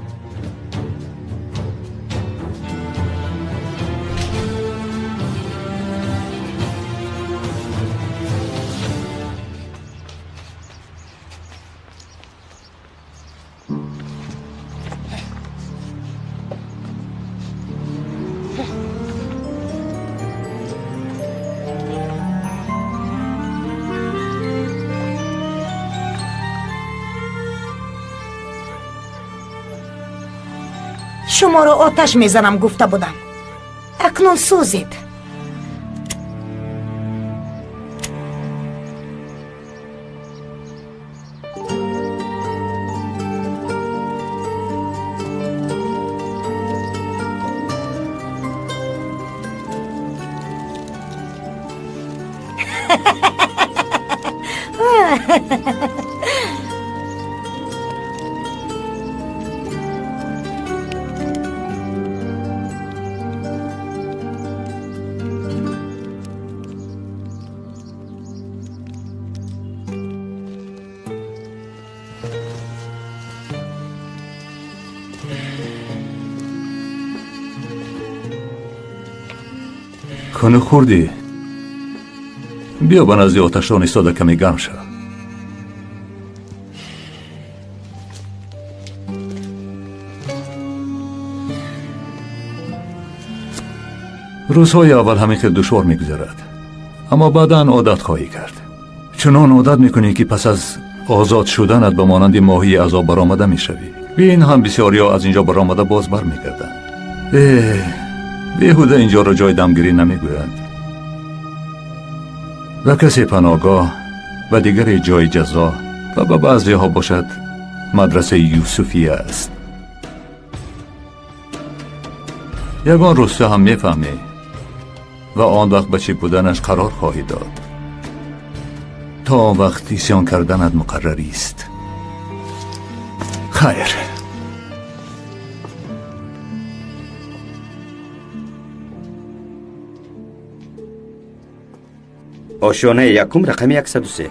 Шуморо оташ мезанам гуфта будам, акнун сӯзед. Хунук хӯрдӣ? Биё ба назди оташдон истода каме гарм шав. Рӯзҳои аввал ҳамин хел душвор мегузарад, аммо баъдан одат хоҳӣ кард. Чунон одат мекунӣ, ки пас аз озод шуданат ба монанди моҳии аз об баромада мешавӣ. Бин, ҳам бисёриҳо аз инҷо баромада боз бармегарданд. Э, беҳуда инҷоро ҷои дамгирӣ намегӯянд. Ба касе паноҳгоҳ, ба дигаре ҷои ҷазо ва ба баъзеҳо бошад мадрасаи Юсуфия аст. Ягон рӯз ту ҳам мефаҳмӣ ва он вақт ба чӣ буданаш қарор хоҳӣ дод. То он вақт исён карданат муқаррарист. Хайр. Ошёнаи якум, рақами 103.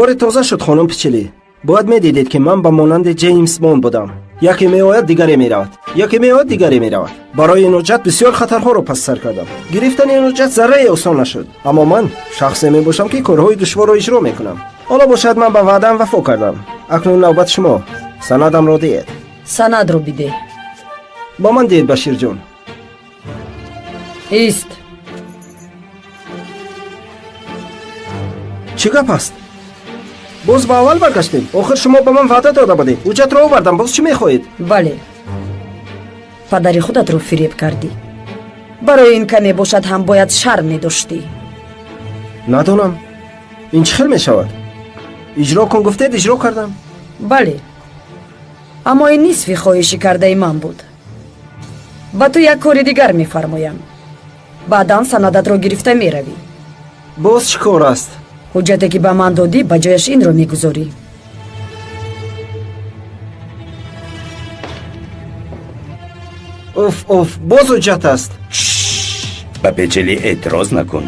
Кори тоза шуд, хонум Пичили. Бояд медидед, ки ман ба монанди Ҷеймс Бонд будам. Яке меояд, дигаре меравад, яке меояд, дигаре меравад. Барои ин ҳуҷҷат бисёр хатарҳоро пас сар кардам. Гирифтани ин ҳуҷҷат заррае осон нашуд, аммо ман шахсе мебошам, ки корҳои душворро иҷро мекунам. Ҳоло бошад, ман ба ваъдаам вафо кардам. Акнун навбат шумо. Санадамро диҳед. Санадро бидеҳ. Ба ман диҳед, Баширҷон. Ист. Чӣ гап аст? Боз ба аввал баргаштем. Охир шумо ба ман ваъда дода будед. Ҳуҷҷатро овардам, боз чӣ мехоҳед? Бале, падари худатро фиреб кардӣ. Барои ин каме бошад ҳам бояд шарм медоштӣ. Надонам, ин чӣ хел мешавад? Иҷро кун гуфтед, иҷро кардам. Бале, аммо ин нисфи хоҳиши кардаи ман буд. Ба ту як кори дигар мефармоям, баъдан санадатро гирифта меравӣ. Боз чӣ кор аст? Ҳуҷҷате, ки ба ман додӣ, ба ҷояш инро мегузорӣ. Уф, уф, боз ҳуҷҷат аст. Ба Печелӣ эътироз накун.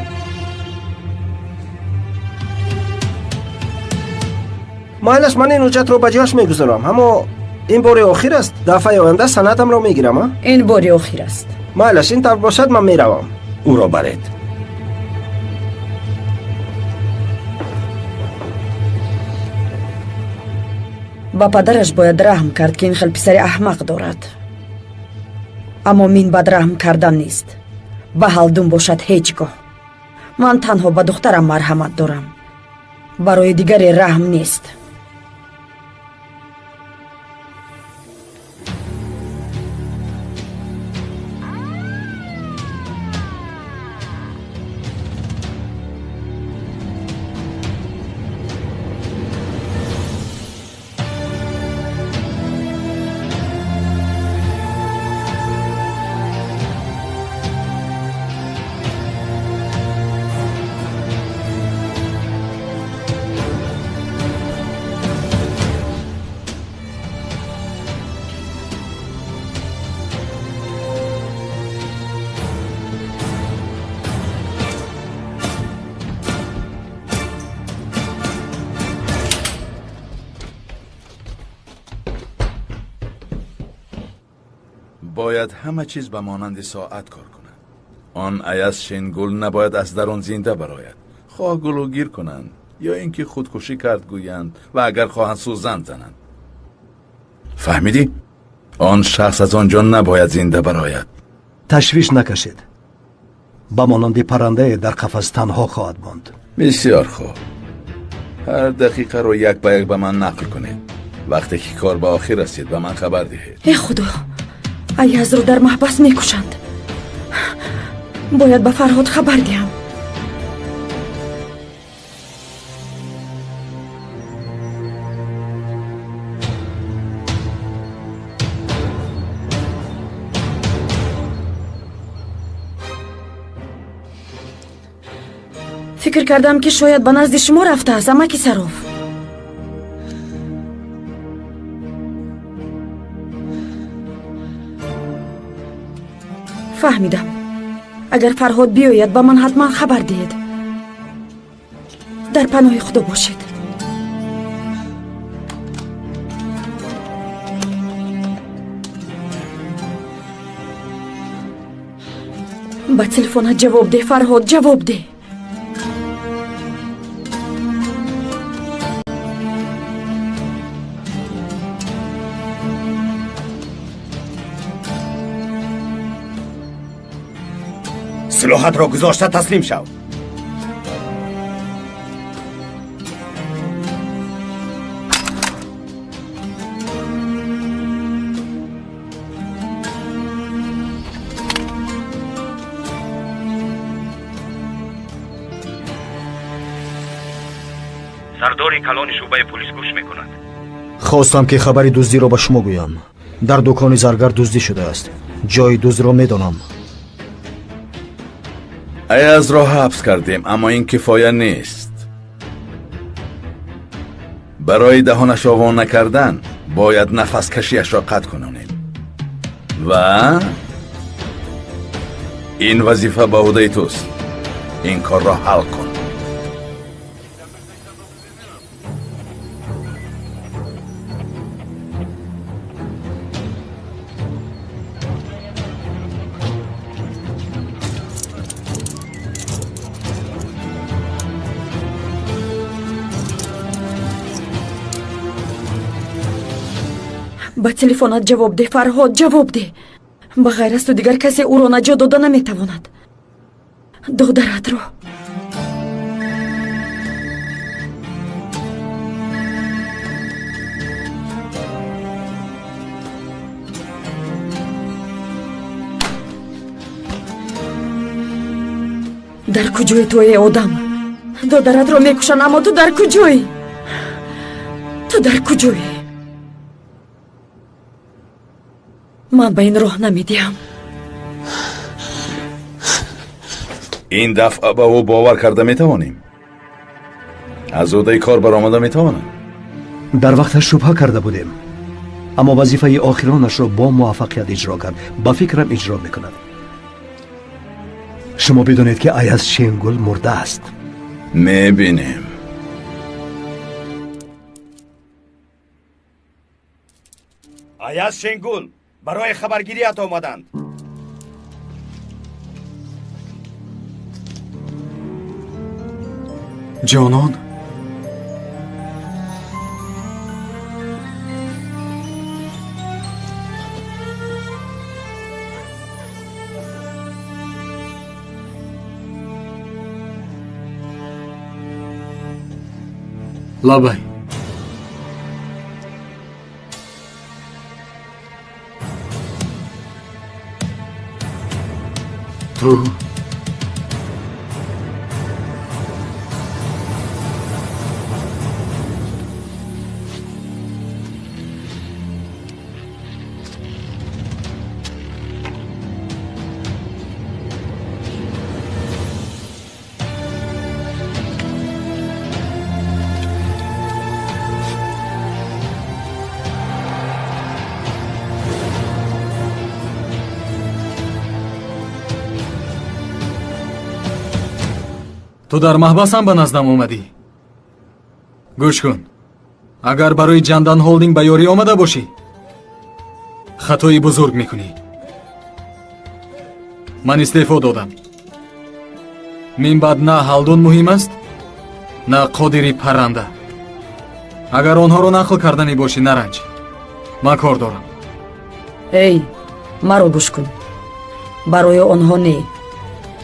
Майлаш, ман ин ҳуҷҷатро ба ҷояш мегузорам, аммо ин бори охир аст. Дафъаи оянда санадамро мегирам. А, ин бори охир аст. Майлаш, ин тавр бошад, ман меравам. Ӯро баред. Ба падараш бояд раҳм кард, ки ин хел писари аҳмақ дорад, аммо мин бад раҳм кардан нест. Ба ҳалдум бошад, ҳеҷ гоҳ. Ман танҳо ба духтарам марҳамат дорам, барои дигаре раҳм нест. Бояд ҳама чиз ба монанди соат кор кунад. Он Аяз Шенгул набояд аз дарун зинда барояд. Хоҳ гулӯгир кунанд ё ин ки худкушӣ кард гӯянд ва агар хоҳанд, сӯзан зананд. Фаҳмидӣ? Он шахс аз он ҷо набояд зинда барояд. Ташвиш накашед, ба монанди паррандае дар қафас танҳо хоҳад монд. Бисёр хуб. Ҳар дақиқаро як ба як ба ман нақл кунед. Вақте ки кор ба охир расид, ба ман хабар диҳед. Э худо, Аязро дар маҳбас мекушанд. Бояд ба Фарҳод хабар диҳам. Фикр кардам, ки шояд ба назди шумо рафтааст, амаки Сароф. Фаҳмидам, агар Фарҳод биёяд, ба ман ҳатман хабар диҳед. Дар паноҳи Худо бошед. Ба телефонат ҷавоб деҳ, Фарҳод, ҷавоб деҳ. Силоҳатро гузошта таслим шав. Сардори калони шӯъбаи полис гӯш мекунад. Хостам, ки хабари дуздиро ба шумо гӯям. Дар дукони заргар дуздӣ шудааст. Ҷои дуздро медонам. Аязро ҳабс кардем, аммо ин кифоя нест. Барои даҳонашро во накардан бояд нафаскашиашро қатъ кунонем ва ин вазифа ба ӯҳдаи туст. Ин корро ҳал кун. Ба телефонат ҷавоб деҳ, Фарҳод, ҷавоб деҳ. Ба ғайр аз ту дигар касе ӯро наҷот дода наметавонад. Додаратро. Дар куҷои ту, эй одам? Додаратро мекушанд, аммо ту дар куҷоӣ? Ту дар куҷоӣ? Ман ба ин роҳ намедиҳам. Ин дафъа ба ӯ бовар карда метавонем? Аз ӯҳдаи кор баромада метавонад? Дар вақташ шубҳа карда будем, аммо вазифаи охиронашро бо муваффақият иҷро кард. Ба фикрам, иҷро мекунад. Шумо бидонед, ки Аяз Шенгул мурдааст. Мебинем. Аяз Шенгул, барои хабаргирият омаданд. Ҷонон, лабай. Ту ту дар маҳбасам ба наздам омадӣ. Гӯш кун, агар барои Ҷандан Холдинг ба ёрӣ омада бошӣ, хатои бузург мекунӣ. Ман истеъфо додам. Мин баъд на Ҳалдун муҳим аст, на Қодири парранда. Агар онҳоро нақл карданӣ бошӣ, наранҷ. Ман кор дорам. Эй, маро гӯш кун. Барои онҳо не,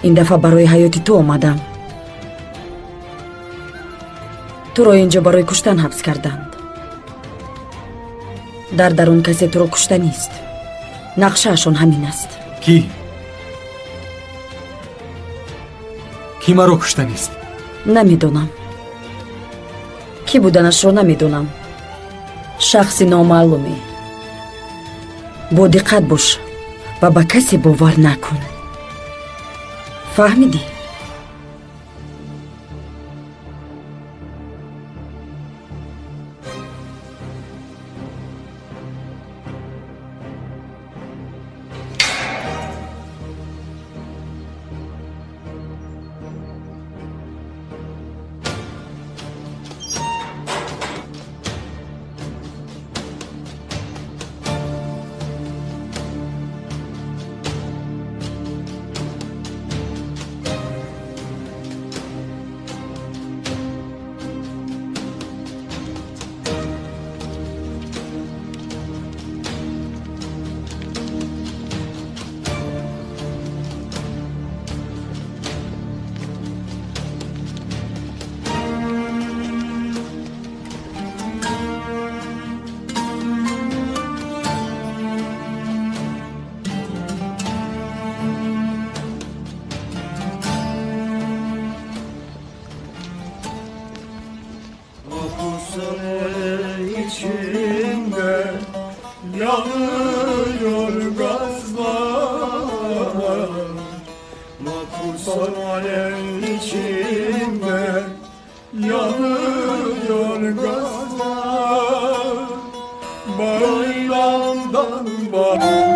ин дафъа барои ҳаёти ту омадам. Туро инҷо барои куштан ҳабс карданд. Дар дарун касе туро кушта нест. Нақшаашон ҳамин аст. Кӣ? Кӣ маро кушта нест? Намедонам. Кӣ буданашро намедонам. Шахси номаълуме. Бо диққат бош ва ба касе бовар накун. Фаҳмидӣ? İçinde yanıyor gazlar, mapushane içinde yanıyor gazlar, bayramdan bayram.